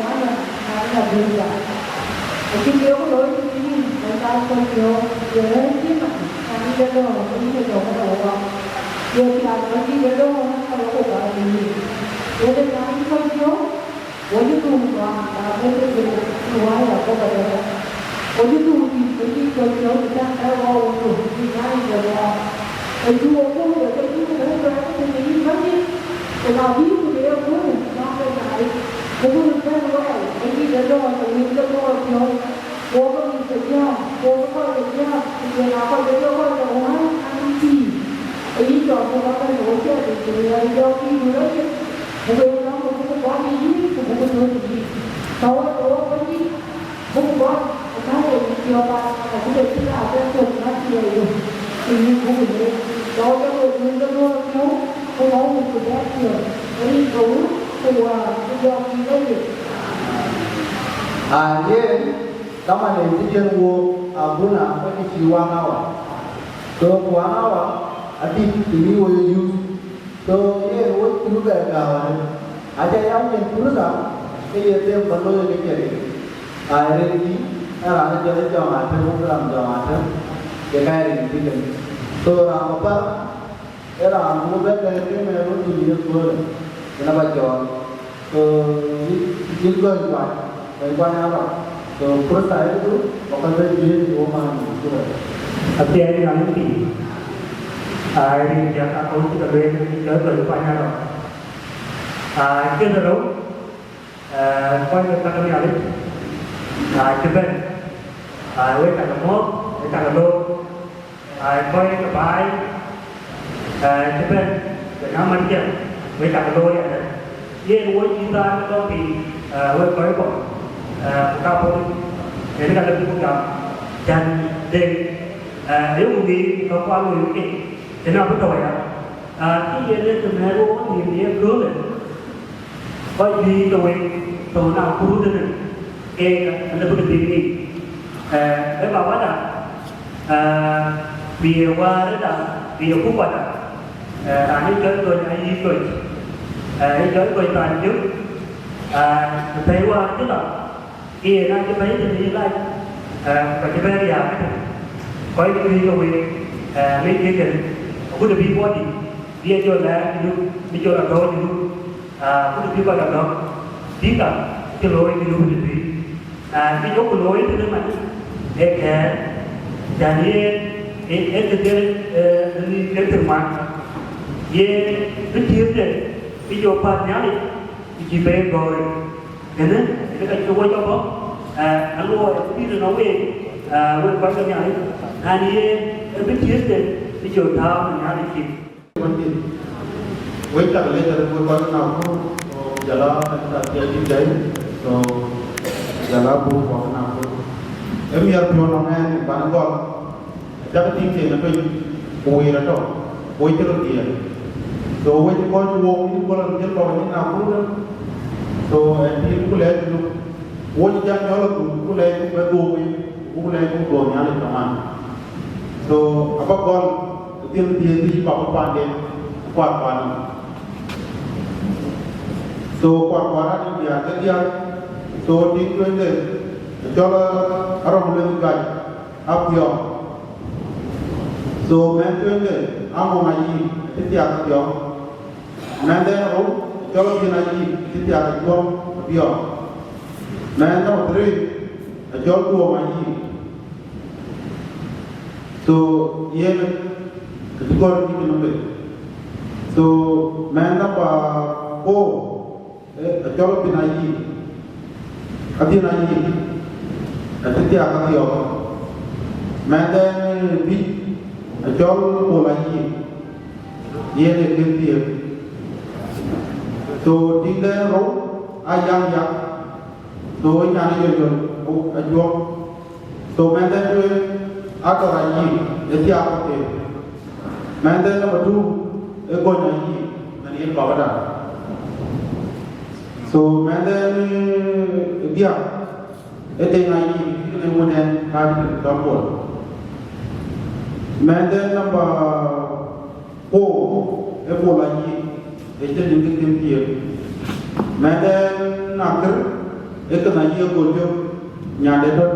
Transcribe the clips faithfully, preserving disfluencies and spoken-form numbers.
ŋuan, ŋuan ë Abuja. Acï kek ku looi cï yïn, ë ka kɔc piɔ̈u, ye rɛ̈ɛ̈r cï man, ŋuan ë dɔ̈ɔ̈r, ke yïn ë dɔ̈ɔ̈r ë wɔ. Ye piath kɔc dït ë dɔ̈ɔ̈r, ka ye ku gam ë yïn. Ye de ŋuan ë kɔc piɔ̈u, wo cï dhuk ŋuan, aa, bɛ̈n ke dhuk, ku wä ya kɔ̈k adɛ̈. Wo cï dhuk dït, wo cï kɔc piɔ̈u, cï tɛ̈n ë wɔ wo dhuk, cï ŋuan ë dɔ̈ɔ̈r. Ë cï wo kuɔ̈k, ë ke cï ku bɛ̈n bɛ̈n, ku ke yïn bɛ̈n yïn. Ku na bï ku le ye kuɔ̈k, nɔŋ ke nyaai. Ku ku röt bɛ̈n wɛɛl, ë yïn ë dɔ̈ɔ̈r, ë wïn ke dɔ̈ɔ̈r piɔ̈u. Ku wo ke mïth ke diäär, ku wo ke kɔc ke diäär, ku jɔl aa kɔc ke ye kɔc ke wään an tïï. Ë yï cɔl ku ka bɛ̈n, wo cï adï ku le jɔ kï ku röt cï. Ku wek nɔm ku buk bɔ̈ në yïn, ku buk tɔ̈ në yïn. Ka wek ke wok bɛ̈n yïn, buk bɔ̈, ku ka ye yïn piɔ̈u ba, ku buk cï la bɛ̈n thok na cï ye yök. Ku yïn buk le. Ka wek ke wek wïn ke duɔ̈ɔ̈r piɔ̈u, ku ka wek ku bɛ̈n piɔ̈u. Ë yïn ke wun, ku wään, ku jɔ kï röt cï. Aa, yen, Taman en cï tiɛ̈n wook abuna ke kë cï one hour. So one hour adït të yï wo ye use. So yen wo cï bï bɛ gääu arëët. Aca yam nyin pursa ke ye them ba looi ke cï rin. Aa, rin kï, ë raan ë jɔl ë jɔŋ atem, wo ram jɔŋ atem, ye ka rin kï kën. So raan ba päl, Ë raan buk bɛ̈n bɛ̈n ke mɛɛr röt thïn ye köölë, yen aba cɔɔl. So, yï, yï gɔ̈ny kuany, gɔ̈ny kuany arɔ̈k. So, pursa ye du, ba kɔc bɛ̈n jiëëc wo man yï ku rɛ̈t. Athiɛɛi raan ë piny, aa, rin diäk ka kɔ̈u cï ke lueel, cï ke gɔ̈ny kuany arɔ̈k. Aa, ciɛ̈t rou, Ee, kɔc ke ka ke Nhialic, aa, cï bɛ̈n, aa, wek cä ke muɔ̈ɔ̈th, wek cä ke loor, aa, kɔc ke baai, ee, cï bɛ̈n, wek aa man jiɛɛm, wek cä ke loor yadɛ̈. Yen wo cï thaar ke tɔ̈ piny, ee, wek kɔc kɔ̈k, ee, ku ka bɔ̈, yen ka lëu buk gam, cän dek, ee, ayok ŋic ka kual wek ke, yen abï tɔ̈u aya. Aa, kë yen ë të mɛɛr wo nhïïm ye köölë, kɔc juëc ke wek tɔ̈u Nakuru tënë, keek alëu bï ke dhil ŋic. Ee, ë baba da, ee, bï ye wäär da, bï ye kupa da, ee, raan ë cɔl Gɔ̈ny ayï Gɔ̈ny, ee, ë cɔl Gɔ̈ny Thaar Jök, ee, ë pɛ̈i wäär cï la, Yen acï bɛ̈ny tënë yï lac, ee, ku ka cï bɛ̈n riääk ëtënë. Kɔc juëc ke wek, ee, ŋic kek kënë, agut abï bɔ̈ dït, bï e jɔl lɛɛr Junub, bï jɔl a tɔ̈u Junub, aa, agut abï kɔc a gɔ̈k, bï ka cï looi Junub ëtëtui. Aa, kë jɔku looi tënë man, ee kɛ̈ɛ̈r, cän yen, ee, ee tëde, ee, ë nin ke thïr man. Yen bï tiëëpde, bï jɔ päl Nhialic, ku cïï bɛ gɔ̈ɔ̈r. Kënë, kënë ka cï wec abɔ̈, ee, aluɔi pïïr ënɔɔnë week, ee, wek kɔc ke Nhialic, na yen, ee bï tiëëthde, bï jɔ tääu në Nhialic cin. Wek dït, wek cak lec arëët wek kɔc ke Nakuru, ku jɔl a kanitha thiëëc cï jai, ku jɔl a buk kɔc ke Nakuru. Ee miɛt piɔ̈u nɔm ɛn bän gɔl. Acäkï tïŋ keek ë piny, ku wëër atɔ̈, wec cï röt dhiëëth. So wec kɔc wook yïn gɔl an jël kɔ̈k yïn Nakuru. So ɛn tïŋ ku lɛɛc Junub, wo cï jam nyɔl adhuk ku lɛɛc buk bɛ dhuuk piny, buk lɛɛc buk dhuɔ̈k Nhialic kaman. So aba gɔl ë dhil dhiëëth yï baba paanden, kuat kuat. So kuat kuat adï diäär ke diäk. So tïŋ tueŋde, acɔl Arɔm Lëŋ Gac. Apiɔ̈ɔ̈k. So mɛnh tueŋde, Aŋɔŋ Ayï, acï thiak Apiɔ̈ɔ̈k. Mɛnhden rou, cɔl Apiɛn Ayï, acï thiak Acuɔ̈ɔ̈m Apiɔ̈ɔ̈k. Mɛnh number three, acɔl Duɔ̈ɔ̈m Ayï. So yen acï gɔ̈ɔ̈r ë kï nɔm de. So mɛnh number four, Ee, acɔl Apiɛn Ayï, Apiɛn Ayï, acï thiak Apiɔ̈ɔ̈k. Mɛnhden bï, acɔl Pol Ayï, yen ee kek thiëëk. So tïŋden rou, aa Yaŋ Yak, So, ë nyan ë Jɔl Jɔl, ajuɔk. So, mɛnhden tueŋ, Atɔr Ayïk, ë thiaak ke. Mɛnhden number two, ë Gɔny Ayïk, mɛn yen baba da. So, mɛnhden, eh, diäk, ë Deŋ Ayïk, ë wënden, ka dï tɔ̈ Bol. Mɛnhden number four, ë Bol Ayïk, ë cï nïn ke thiëër. Mɛnhden akër, ë Kën Ayïk Gol Jök, nyande tɔ̈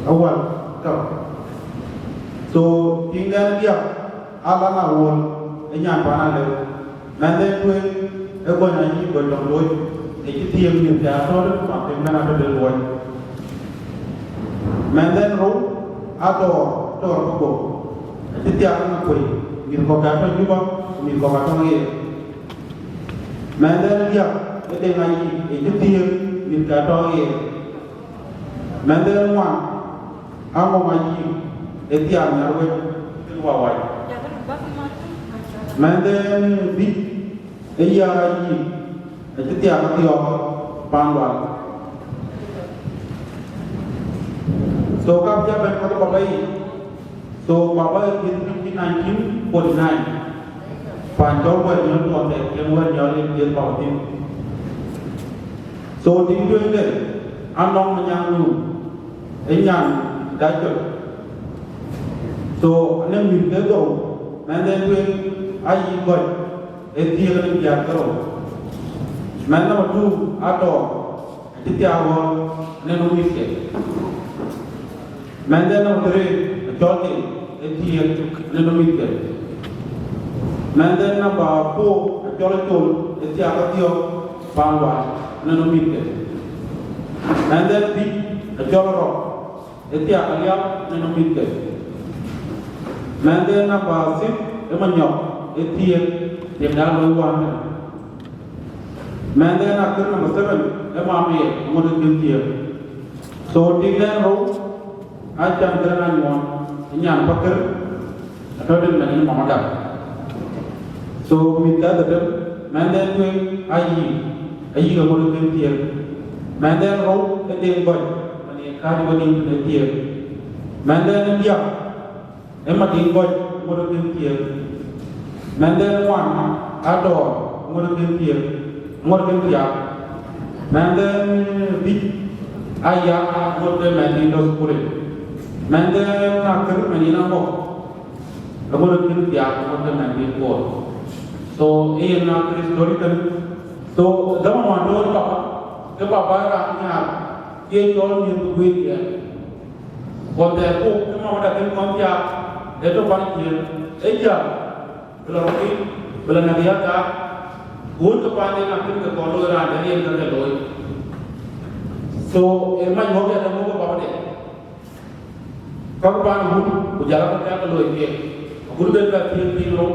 Awal tɔ̈. So, tiŋden diäk, Alan Awuɔl, ë nyan pan Alɛ̈u. Mɛnhden tueŋ, ë Gɔny Ayïk Gɔl Tɔŋ Looi, ë cï thiëëk mïth ke Atɔr, ku Atɔr mɛn Atɔr de luɔi. Mɛnhden rou, Atɔr, Tɔr Kɔ̈k, ë cï thiaak ë Makuei, mïth kɔ̈k atɔ̈ Juba, ku mïth kɔ̈k atɔ̈ ɣeer. Mɛnhden diäk, ë Deŋ Ayïk, ë cï thiëëk mïth ke Atɔr ɣeer. Mɛnhden ŋuan, Aŋɔŋ Ayïk, ë thiaak Nyarweŋ, kën Wawai. Mɛnhden dhïc, ë Yar Ayïk, ë cï thiaak Athiɔɔk, pan Lual. So, ka bï ja bɛ̈n ka baba yic. So, baba ë thiëëth në nineteen forty nine. Pan cɔl Wɛ̈t Nyɔl tuɔɔk thɛɛr, yen Wɛ̈t Nyɔl yen thiëëth baba thïn. So, tiŋ tueŋde, Anɔŋ Manyaŋ Nuur, ë nyan Dacol. So, anɔŋ mïth ke dhou, mɛnhden tueŋ, Ayïk Gɔny, ë thiëëk në diäk ke rou. Mɛnh number two, Atɔr, acï thiaak ɣɔn në nɔm mïthke. Mɛnhden number three, acɔl Deŋ, ë thiëëk në nɔm mïthke. Mɛnhden number four, acɔl Acol, ë thiaak Athiɔɔk, pan Lual, në nɔm mïthke. Mɛnhden dhïc, acɔl Rɔk, ë thiaak Aliap, në nɔm mïthke. Mɛnhden number six, ë Manyɔk, ë thiëëk, tiɛmdan looi wään. Mɛnhden akër number seven, ë Mabiɛɛr, ŋot ë kën thiëëk. So, tiŋden rou, Acan Garaŋ Anyuɔɔn, ë nyan Pakër, atɔ̈ tënë mɛn ë mama da. So, mïth ka dhetem, mɛnhden tueŋ, Ayïk, Ayïk ë ŋot ë kën thiëëk. Mɛnhden rou, ë Deŋ Gɔny, mɛn ye kääc ë Wadiŋ tënë thiëëk. Mɛnhden ë diäk, ë Madiŋ Gɔny, ŋot ë kën thiëëk. Mɛnhden ŋuan, Atɔɔr, ŋot ë kën thiëëk, ŋot ë kën thiaak. Mɛnhden dhïc, Ayak, ŋot ë mɛnhdiɛ̈ tɔ̈ thukul. Mɛnhden akër, mɛn yen Aŋɔk, ŋot ë kën thiaak, ŋot ë mɛnhdiɛ̈ kuɔɔr. So, ë yen akër story kënë. So, dhaman wään tɔ̈ ë baba, ke baba raan nhiaar, ye cɔl miëth guiir yɛn. Kɔn thɛɛr ku, ke mama da kën kɔn thiaak, ë tɔ̈ pan ciëën, ë jäl, bï lɔ rɔt piny, bï lɔ näk ya thaar, ku wun ke pan yen akën ke kɔn looi raan dɛ̈ yen ke ke looi. So, ë mac ŋɔ̈k ya dɛ̈ ŋɔ̈k ë baba de. Ka pan wun, ku jal ake kɛ̈k ke looi keek. Agut ben bɛ piëëth piny rou,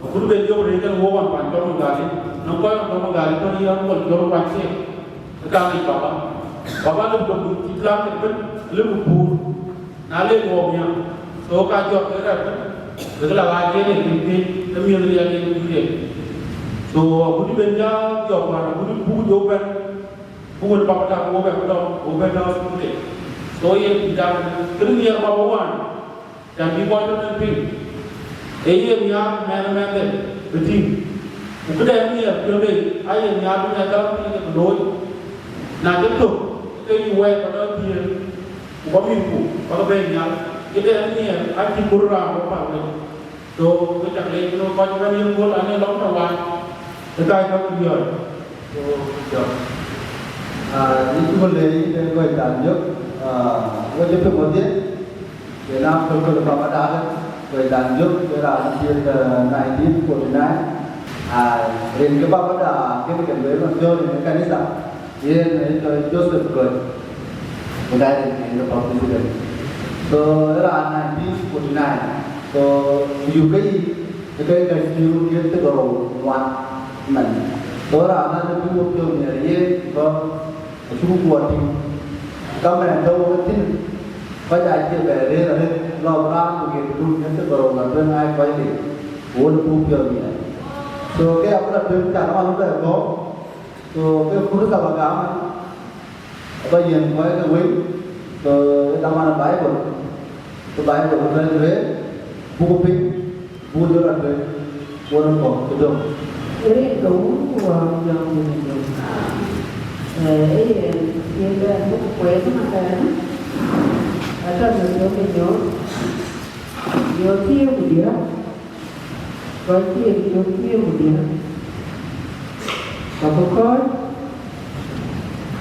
agut ben jɔ̈k rëër kɛn wok ɣɔn pan cɔl Magali, nɔŋ kɔc ɣɔn cɔl Magali tɔ̈ yï aŋuɔl cɔl pan keek. Ë ka ŋic baba. Baba lëu bï buk cït lam ëbën, lëu bï puur. Na le wɔɔk nhiam, so ka jɔt ke rɛ̈t, wek la ɣaac yen ë piny piny, ë miëth riɛl yen piny riɛl. So agut ben ja jɔk wään, agut buk jɔ bɛ̈n, buk wën baba tak wo bɛ̈n tɔ̈, wo bɛ̈n tɔ̈ thukul. So yen pïïr dak, kën nhiɛɛr baba wään, can bï kɔc tɔ̈ tën piŋ. Ee yen nhiaar mɛnh ë mɛnhde bï tïŋ. Ku këdɛn nhiɛɛr piɔ̈nde, aye nhiaar bï mɛnh dhal piny ke bï looi. Na cï thök, ke yï wɛɛc ba dɔc thiëër, ku ba mïthku ba ke bɛ̈ɛ̈i nhial, këdɛn nhiɛɛr acï kur raan bɔ̈ päl wei. So, we cak leec, ku kɔc bɛ̈n yen kööl anë lɔ̈ŋ tɔ̈ wään, ë ka cɔk ku biɔɔc. So, jɔk. Ah, yïn cuk leec, yïn kɔc dan jök, ah, we cï piŋ wedhie. Yen a köl köl baba da, kɔc dan jök, ke raan cï, eh, nineteen forty nine. Ah, rin ke baba da, kën ke lueel man thiɔ̈ɔ̈r në kanitha, yen ë cɔl Joseph Gɔny, ku da rin ke Baptist. So, raan nineteen forty nine. So, yuk ke yic, ke ke ka cï run yen të ke rou ŋuan man. So, raan ade bï wo piɔ̈u nhiɛɛr yen, because acuk guɔ tïŋ. Ka mɛn tɔ̈u ke thïn, kɔc aa cie bɛ rëër arëët lɔ raan ku yen dun yen të ke rou la tueŋ aa kɔc liu, ku wën ë puk piɔ̈ɔ̈th nhiɛɛr. So ke abï la tueŋ cak man bɛ gɔ̈ɔ̈r, So, ke fursa ba gam, aba yiɛ̈n kɔc ke wëi, so, ë dhaman Baibol, ke Baibol ë bɛ̈n lueel, buk piny, buk jɔt atueŋ, wën kɔ̈k cï döŋ. Rin ke Wun ku Wät ku Jɔŋdït Lajik. Ee, ee yen, yen bɛ̈n buk kueer ëmëntɛ̈ɛ̈n, atɔ̈ në thiɔ̈k ë nyuɔɔth, nyuɔɔth thiëër ku diäk. Kɔc cï yen cök thiëër ku diäk, ka bï kɔc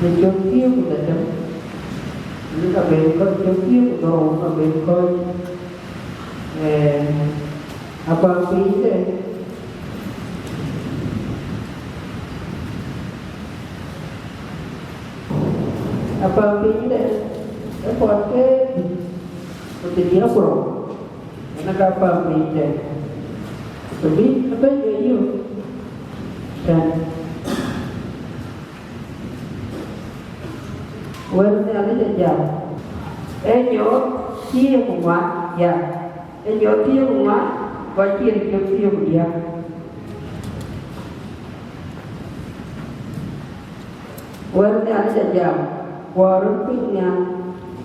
në cök thiëër ku dhetem, në ka ben kɔc cök thiëër ku dhorou ka ben kɔc, ee, apaŋ pinyde, apaŋ pinyde, ë kɔc ke dït ku thiërdiäk ku rou. Ënë ka päm piny tɛ̈n, të bï ë bɛ̈ny ë yök tɛ̈n. Wël Nhialic ajam, ee nyuɔɔth thiëër ku ŋuan, ya, ee nyuɔɔth thiëër ku ŋuan, kɔc cï yen cök thiëër ku diäk. Wël Nhialic ajam, ku aröt piny nhial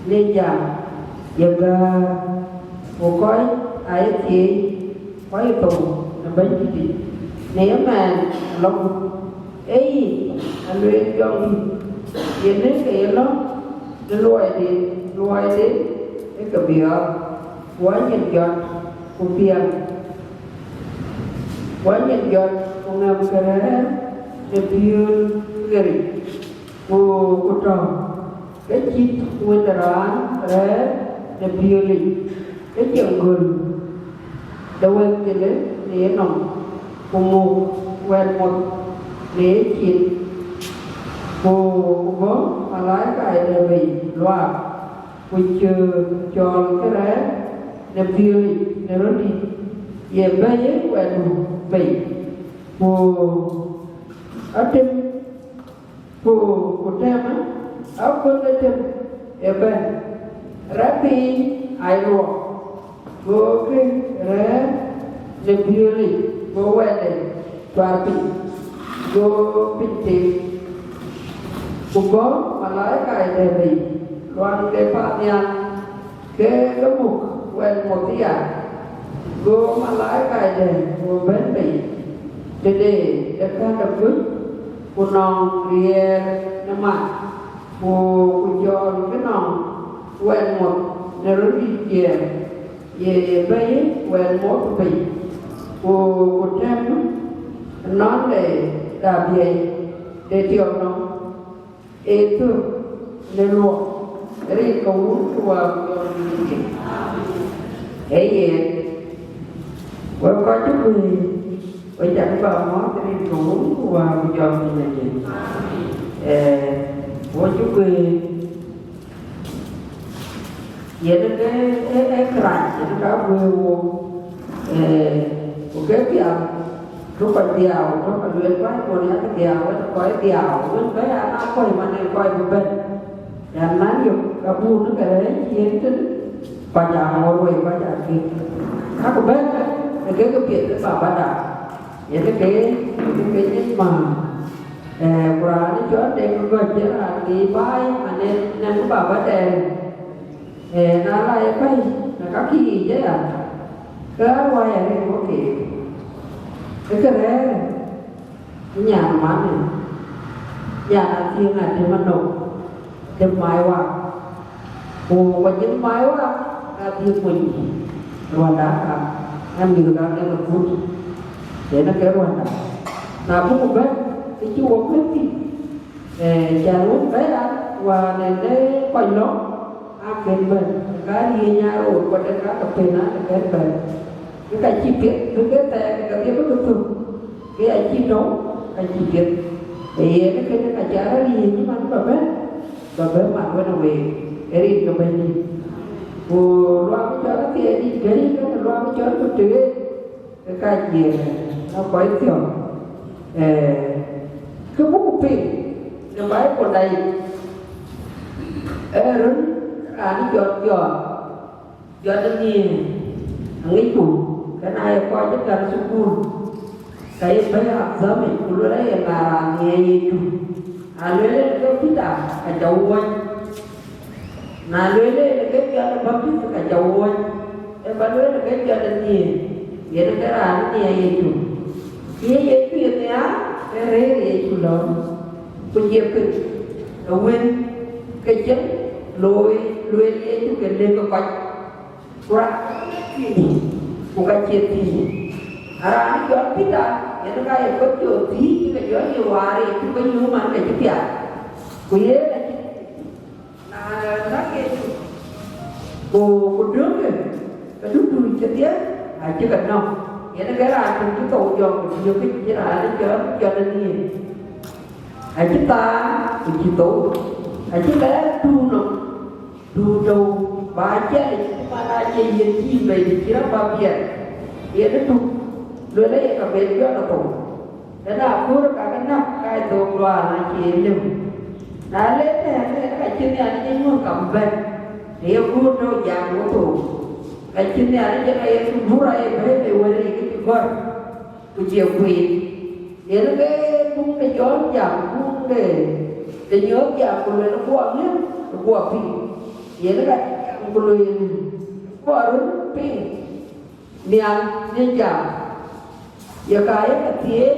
në jam ye gäär, ku kɔc aa ye thieei, ku aa ye thou në Bɛ̈nydït yic, në ëmɛn lɔ gup. Ee yic, alueel Jɔŋdït, yen ë ke ye lɔ në luɔide, luɔide ë ke biɔɔth, ku anyin jɔt ku piɛŋ. Ku anyin jɔt ku ŋɛm ke rɛ̈ɛ̈r në piööl ɣeric, ku, ku tɔ̈ ke cït Wën de raan rɛ̈ɛ̈r në piöölic, ke cieŋ göl de wël thilë në yenɔm, ku muk wɛ̈t moth në yecin, ku, ku bɔ̈ malaikaai dɛ̈ bei luaak, ku cï cɔɔl kërɛɛc në piöölic në röl dït, ye bɛ̈i wɛ̈tdu bei, ku atem, ku, ku tɛ̈mkë aköl ë tem ëbɛ̈n, rɛ̈ɛ̈r piny aa ye luɔk, gokï rɛ̈ɛ̈r në piöölic, go wɛ̈tde cuar piny, go piny tem. Ku bɔ̈ malaikaai dɛ̈ bei luaŋ de paannhial, ke ke muk wɛ̈t moth aya, go malaikaai dɛ̈ go bɛ̈n bei tëde de kääc de kuc, ku nɔŋ riɛl në mat, ku, ku cɔɔl ke nɔŋ wɛ̈t moth në röl dït ciɛɛŋ, ye, ye bɛ̈i wɛ̈t moth bei, ku, ku tɛ̈m nɔn de, de abiɛi de tiɔp nɔm, ee thök në luɔk, rin ke Wun ku Wät ku Jɔŋdït Lajik. Ee yen, wek kɔc cï guëër, wek cak bä mɔ̈ɔ̈th rin ke Wun ku Wät ku Jɔŋdït Lajik. Ee, wek cï guëër, yen ke, ee, ee kërac, yen ka guëër wook, ee, ku ke pial, ke kɔc dhiau, tɔ̈ ke lueel Baibol, yak dhiau, wek kɔc dhiau, wek bɛ̈i an, aa kɔc man ë kɔc bï bɛ̈n. Yan na yök, ka bun ke rɛ̈ɛ̈c yen tënë, kɔc aa ŋoot wei, kɔc aa kek. Ka ku bɛ̈n, ke ke piɛth ë baba da. Yen ke, ke ke nyin man. Ee, ku raan ë cɔl Deŋ Gɔ̈c, ë raan ŋic baai, anen nɛn baba dɛɛr. Ee, na la ye bɛ̈i në ka kï yiic aya, ke aa wai arëët wok keek. Ke ke rɛ̈ɛ̈r ë nyan manë, nyan Athiëŋ Atem Anok, Atem Mai Wak. Ku, ku nyin Mai Wak, ka dhiëth mony ruanda ka, ɣɛn mïth ka ke ke kut, yen ke ruanda. Na buk bɛ̈n, ke cï wok bɛ̈n thïn. Ee, can wën bɛ̈i an, wään ë de kɔc lɔ̈ŋ, aa kën bɛ̈n, ka riëëny aa rot, ku de ka ke pen aa kën bɛ̈n. Ke ka cï piɛth, bï ke thɛɛr, ke ke dhiëth bï ke thök, ke ya cï tɔ̈u, ka cï piɛth. Ee yen, kënë ka ca rɔt riëëny man bä bɛ̈n, bä bɛ̈n man wën ë week, ë rin ke Bɛ̈nydït. Ku luaŋ cɔl athiɛɛi dït gäi, kenë luaŋ cɔl ku tëë, ke ka jiëër në kɔc thiɔ̈k. Ee, kë buk piŋ në Baibol da yic, ee röl raan jɔt jɔt, jɔt ë nhiëër, aŋicku, ke na ye kɔc ë gäl thukul, Ka ye bɛ̈i Akdhamic, ku luel aye, na raan nhiɛɛr Yecu, na lueel en ke Pïtɛr, ka ca wuɔ̈c. Na lueel en ke Jɔn Baptith, ka ca wuɔ̈c. Ee ba lueel ke Jɔn ë nhiëër, yen ke raan nhiɛɛr Yecu. Ye Yecu ye nhiaar, ke rëër Yecu lɔ̈ɔ̈m, ku jie piŋ ë wël ke cïn looi lueel Yecu ke lëk ë kɔc. Ku raan thiëëc, ku ka cie thiëëc. Raan cɔl Pïtɛr, yen ka ye kɔc jɔ thiëëc, ke jɔ ye waar, ye cï ke yööm an, ke cï piath. Ku yen acï, na, na Yecu, ku, ku döŋkë, ke dutuuc kedhie acï ke nɔ̈k. Yen ke raan töŋ cï thou jɔŋ, ku thiëëk ke cï raan cɔl, cɔl ë nhiëër. Acï thaar, ku cï thou, acï lɛɛr tuuc nɔm. Duut tɔ̈u ba ciɛlic, cï man aa cie yen cïï bei, cï rɔt ba biɛt, yen ë tuk, lueel aye ka ben jɔt athou. Tënë aköör ka ke näk, ka ye thook duaar na cie lëu. Na le tɛ̈ɛ̈n, ke ka cï Nhialic ë nyuɔ̈th ka bï bɛ̈n, në ye köör tɔ̈u jam wo thook. Ka cï Nhialic ë ka ye thubur aye bɛ̈ɛ̈i bei wël yic ke cï gɔ̈r. Ku jie kuiir. Yen ke buŋ de Jɔn jam, buŋ de, de Nyuɔɔth jam, ku lueel guɔ ŋiɛ̈n, guɔ piŋ. Yen ka jam, ku lueel guɔ röt piŋ. Nhial ye jam. Ye ka ye ke thiëëc,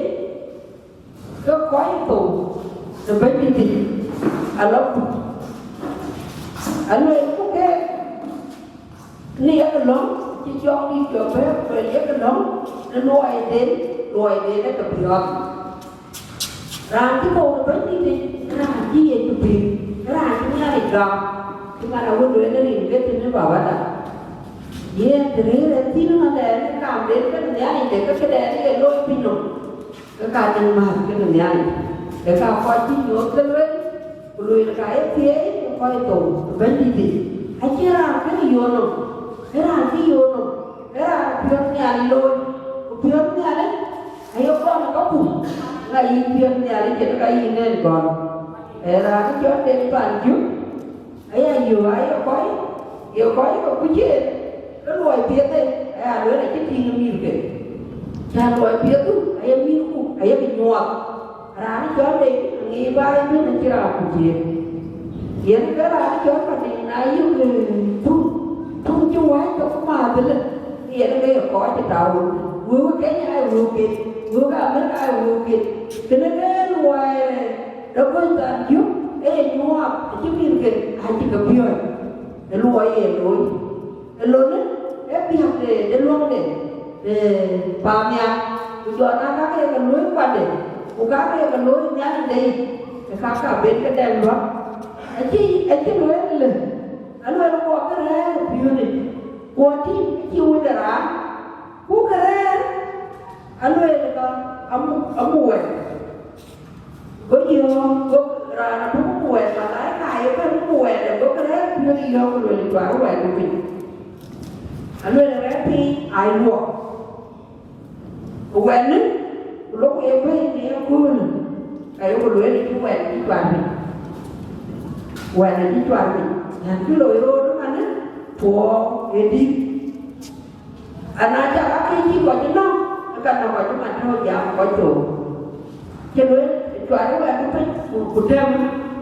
ke kɔc thou në Bɛ̈nydït alɔ ku. Alueel ku ke në ye ke lɔ̈ŋ, cï jɔŋdït jɔ bɛ̈ɛ̈r, ku lueel ye ke lɔ̈ŋ në luɔiden, luɔiden ë ke piɔ̈ɔ̈th. Raan cï thou ë Bɛ̈nydït, raan cï Yecu piŋ, raan cï Nhialic gam, cï man awën lueel rin ke tënë Babada. Yen të rëër en thïn ëmënden, kaamden kenë Nhialic de ke këden ye looi piny nɔm. Ke ka nɔŋ mäth kenë Nhialic, ke ka kɔc cï nyuɔɔth ke lueel, ku lueel ka ye thiëëc, ku kɔc thou ë Bɛ̈nydït. Acïn raan kënë yöör nɔm, ee raan cï yöör nɔm, ee raan piɔ̈ɔ̈th Nhialic looi, ku piɔ̈ɔ̈th Nhialic aye gɔl ë kaku, ŋa yïn piɔ̈ɔ̈th Nhialic, yen ka yïn en gɔl. Ee raan cɔl den pan Jur, aya yöök, aye kɔc, ye kɔc ke kuc en, ke luɔi piɛth en, aya lueel acï tïŋ ë mïthke. Cä luɔi piɛthdu, aye mïthku, aye ke nyuɔɔth. Raan cɔl Dek, aŋic bä ëbën acï raan kuc en. Yen ke raan cɔl Kadek, na yök, eh, tuŋ, tuŋ cï wäc thok maath ëlë, yen ke ye kɔc cï tau wëu, wëu ë Kenya aye wëu ket, wëu ke Amerika aye wëu ket. Kënë ke luɔi de kɔc than yök, ee ye nyuɔɔth, acï mïthke, acï ke piɔ̈ɔ̈c. Ë luɔi ye looi. Ë lonë, ee biäk de, de luɔŋde, de paannhial, ku jɔ na ka ke ke looi kuatde, ku ka ke ke looi Nhialic de yic, ke ka ka ben ke dɛm luɔk. Acï, acï lueel lë, alueel kuɔ ke rɛ̈ɛ̈r ë piöönic, ku atïŋ acï Wënde raan, ku ke rɛ̈ɛ̈r, alueel ka amu, amu wɛ̈ɛ̈r. Go yöök, go raan abï ku wɛɛt, malaika ë bɛ̈n ku wɛɛt, go ke rɛ̈ɛ̈r piööcë yöök, ku lueel, cuarë wɛɛtdu piny. Alueel rɛ̈ɛ̈r piny, aa luɔk. Ku wɛɛtnë, ku lok ye bɛ̈ɛ̈i në ye köölë, ka yeku lueel, cï wɛɛt cï cuar piny. Wɛɛt acï cuar piny. Yɛn cï loi röör ëmanë, tuɔɔk ë dït. Ana cak akëc cï kɔc nɔ̈k, ke ka nɔ̈k kɔc man tɔ̈u jam kɔc thok. Cï lueel, cuarë wɛɛtdu piny, ku, ku tɛm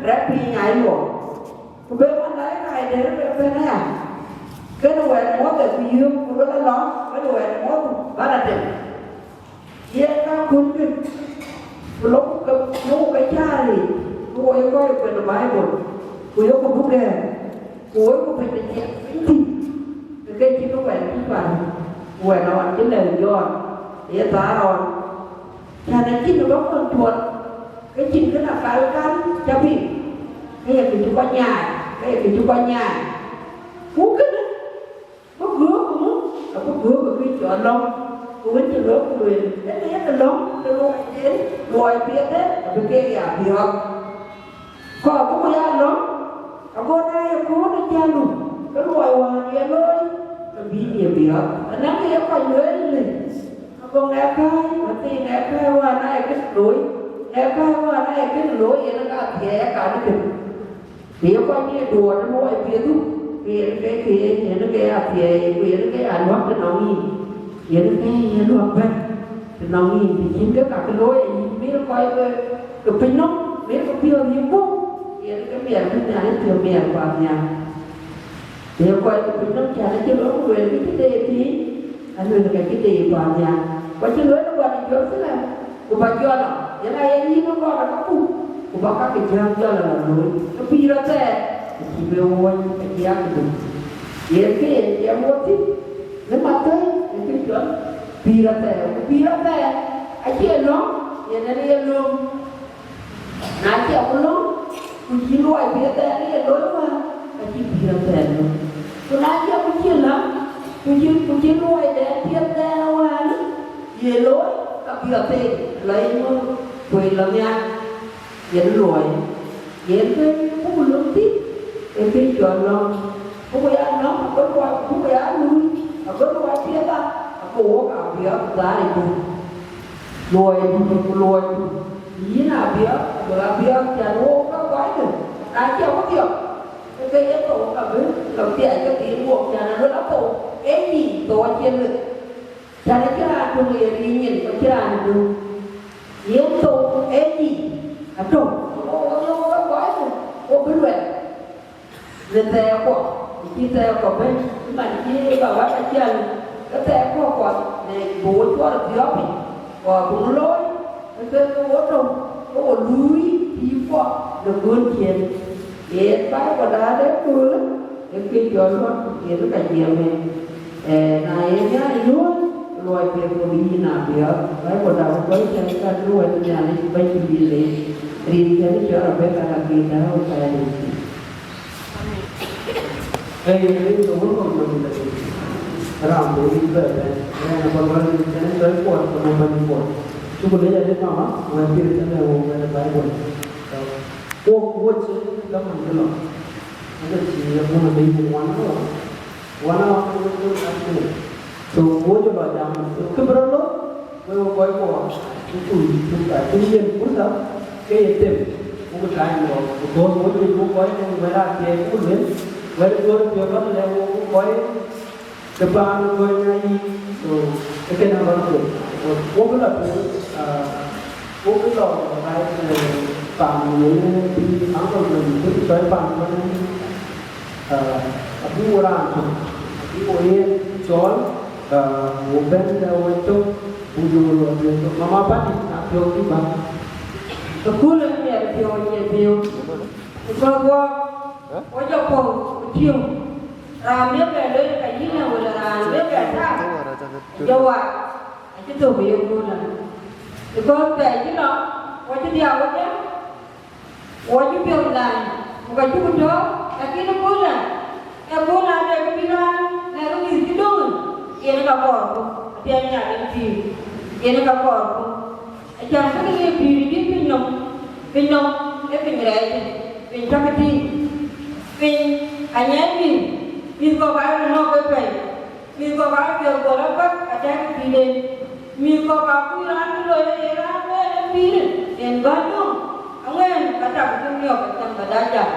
rɛ̈ɛ̈r piny aa luɔk. Ku be malaika ë dɛ̈t ë bɛ̈n aya, kënë wɛɛt Mothith ku yöök, ku lueel alɔ, kënë wɛɛt Mothith bä la tɛm. Yen ka kuönkë, ku lok ke, lok ke cäär yiic, ku wo ye kɔc ë kuɛn ë Baibul, ku yok buk gɛ̈ɛ̈r, ku woi ku piny de ciɛɛŋ piny thïn, ke ke cïn wɛɛt cï cuar, ku wɛɛt ɣɔn cï lɛ̈k Jɔn, ye thaar ɣɔn. Cän acïn bä kɔn tuɔl, ke cïn kën akal kan cä piŋ, ke ye kë cï kɔc nyaai, ke ye kë cï kɔc nyaai. Ku kënë, bï göök ëmö, abï göök ë kë cɔl lɔ̈ŋ, ku wën cï lɔ̈ŋ ku lueel, ee ke lɔ̈ŋ de luɔiden, luɔi piɛthde, abï keek ya biɔɔk. Kɔɔr bï ku ya lɔ̈ŋ, ago na ye kööl ë jälu, ke luɔi wään ye looi, ke bï ye biɔɔk. Anɛ̈ŋ kë ye kɔc lueel lë, ago ŋɛk kääc, wën thii ŋɛk kääc wään aye kën looi, ŋɛk kääc wään aye kën looi, yen ka thiɛɛi akan kën. Ku ye kɔc ye duɔɔt ë luɔi piɛthdu, ku yen ke, ke yen, yen ke ya thiɛɛi, ku yen ke ya luäk tënɔŋ yïn, yen ke ye luäk bɛ̈n. Të nɔŋ yïn, të cïn kë ka ke looi ë yïn, mïr kɔc ke, ke piny nɔm, mïr ke piɔ̈ɔ̈th yï gup, yen ke miɛt bï Nhialic piɔ̈u miɛt kuat nhial. Ye kɔc ke piny nɔm cän acï lɔ ku lueel ke cï de ye piny, alueel ke cï de ye kuat nhial. Ku acï lueel ë kuat ë Jeruthalem, ku ba jɔl a, yen aye yïn ë kɔn ë kaku, ku ba kakë jääm jɔl a lɔ looi. Ke pïïr athɛɛr, acï be wuɔ̈c, acï akëdu. Yen ke yen cï amɔ̈ɔ̈th thïn, në Mathayo, ë kë cɔl pïïr athɛɛr, ku pïïr athɛɛr acie lɔ̈ŋ, yen en ye lööm. Na cï abï lɔ̈ŋ, ku cï luɔi pïïr athɛɛr ye looi wään, ka cï pïïr athɛɛr lɔ̈ŋ. Ku na cï abï cï läŋ, ku cï, ku cï luɔi de pïïr athɛɛr wään ye looi, ka bï athɛɛr lɔ ye ŋö, ku ye lɔ nhial. Yen luɔi, yen ke buk löŋ thïn, ee kë cɔl lɔ̈ŋ. Buk ya lɔ̈ŋ, abï luɔi, buk ya luui, abï luɔi piɛth aa, abï wok abiɔ̈ɔ̈k dhaar ë buk. Luɔi dït, ku luɔi dït. Yïn abiɔ̈ɔ̈k, abï abiɔ̈ɔ̈k cän wok ka guaidë. Na cï awodhiɔ̈k, ke ke ye thou ka bï lɔ thiac ke dhiil wok cän aluel athou, ee nyin thou acie lueth. Cän acïn raan töŋ ye riëny nyin, ku acïn raan ë döŋ. Yen thou ee nyin atök, wo, wo, wo, wo, wo, wo bï luɛl në thɛɛrkuɔ, cï thɛɛrkuɔ bɛ̈n, cï man cï ba wät aciɛl, ke thɛɛrkuɔ kuɔth, në bï wo cuɔr ë dhiɔ̈ɔ̈k piny, ku abï ŋö looi, ke ke wo tök, ke wo luui pïïrkuɔ në gönkiɛ̈n. Yen Baibol de aköölë, ee kë jɔl luɔt, yen ka jiɛɛm en. Eh, na ye Nhialic luɔ̈ɔ̈i, luɔi piɛth ku bï yïn abiɔ̈ɔ̈k. Baibol da bï kɔc cäk ka luɔi Nhialic bɛ̈ny ku bï leec. Rin kën cɔl Rebeka ka bï dääu ka leec. Ee, rin ke wun kɔn nɔm de. Ram de rin bɛ bɛ̈n. Rin abä luɔi rin kën cɔl kuɔt ku nɔm bɛ̈ny kuɔt. Cuk leec adï mama, wɛ̈t pïïr tënë wok wɛ̈t Baibol. Wok, wok cï dhaman bï lɔ. Ënë cï abun abï yïn one hour. One hour, one hour, one hour. So, wok jɔ lɔ jam. So, kë bï rɔt lɔ, wek kɔc kuɔ, ku, ku, ku, ku yen fursa, ke ye them. Ku bï time lɔ. Because wok jɔ wok kɔc, ku wek raan thiëëc, ku luel, wek duɔ̈ɔ̈r piɔ̈ɔ̈th lɔ lɛ̈k wok kɔc, ke paan ë kɔc nya yic, so, ë kënë abä kuel. So, wo bï lɔ tueŋ, ah, wo bï lɔ right, eh, paan yen bï uncle Mary bï cɔɔc paan ëbɛ̈n, ah, abï wo raan tök, abï wo yen cɔɔl, ah, wo bɛ̈n lɛ wo cök, buk jɔ wo lɔ tueŋ. So, Mama Padi, na piɔ̈u bï bä. Ëkööl ë miɛt piɔ̈u ye piɔ̈u. Because wo, wo jɔ puɔ̈u, ku tïŋ. Raan bï bɛ loi ka yïn ë wël raan bï bɛ tak, jɔ wac, acï thök ë yeköölë. Because pɛɛi cï lɔ, wɔ cï dhiau wodhie, wɔ cï piɔ̈u lany, ku ka cuk tɔ̈ɔ̈u, lakin ëköölë, ëköölë ade kë bï raan lɛ̈k mïth cï döŋ, yen ka kɔɔrku, apiɛth Nhialic pïïr, yen ka kɔɔrku. Acan bï ke ye pïïr dït piny nɔm, piny nɔm ee piny rɛɛc, piny cäk tïŋ, piny anyiɛɛn mïth, mïth kɔ̈k aa röt nɔ̈k ke pɛ̈i, mïth kɔ̈k aa piɔ̈ɔ̈th gɔl abäk atɛ̈k ë pïïrden, mïth kɔ̈k aa kuc raan bï loi ë ye raan wëën ë pïïr, yen bä döŋ, aŋuɛ̈ɛ̈n ka tak cï miɔ̈k acan bä dac jam.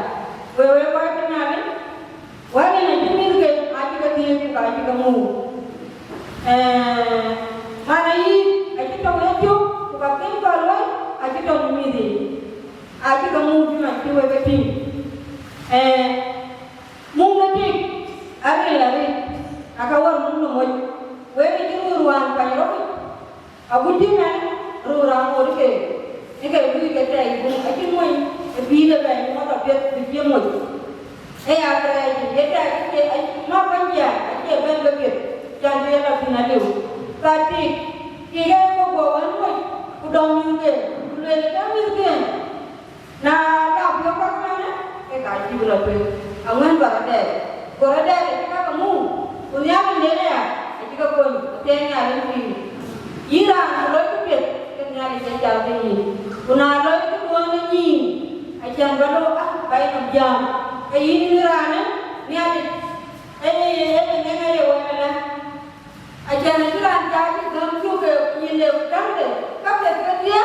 Wek, wek kɔc ke Nhialic, wɛ̈t yen acï mïthke acï ke thiëëc ku ka cï ke muk. Eh, man ayï acï tɔ̈u ë thiök ku ka thiëëc kɔc luɔi acï tɔ̈u në mïth yiic. Acï ke muk cï man cï wek ke tïŋ. Eh, muk në tik aril aril, aka wär muk në moc. Wek ë cï röör wään pany rɔt yic. Agut tïŋ ɛn röör aŋoot ke, ë ke luui ke tɛɛc bï acï mony ë pïïr ëbɛ̈n ŋɔ̈th apiɛth bï cï moc. Ë ya kërɛɛc ye tɛɛc ë cie ma bäny jiɛɛm acie bɛ̈n ke piɛth, can bï yen lɔ thïn aliu. Ka tik, tik ë ke guɔ wän moc, ku dɔm mïthke, ku lueel ke mïthke. Na la piɔ̈u kɔ̈k ëmënë, ke ka cï bï lɔ tueŋ, aŋuɛ̈ɛ̈n bä rɔt dɛɛt. Go rɔt dɛɛt acï ka ke muk, ku Nhialic den aya acï ke kony, athiɛɛi Nhialic pïïr. Yïn raan ku lɔckï piɛth, ke Nhialic acï jam ke yïn. Ku na lɔckï duɔ̈ɔ̈n ë nyïïn, acan bä lɔ, ah, bä yï nɔm jam. Ke yïn yïn raanë, Nhialic, ee, ee, ee, ee, ee, ee, wɛ̈ɛ̈r ëlä. Acan acï raan cä cï gäm cuk ke nyin le käŋde, ka piɛth kedhie,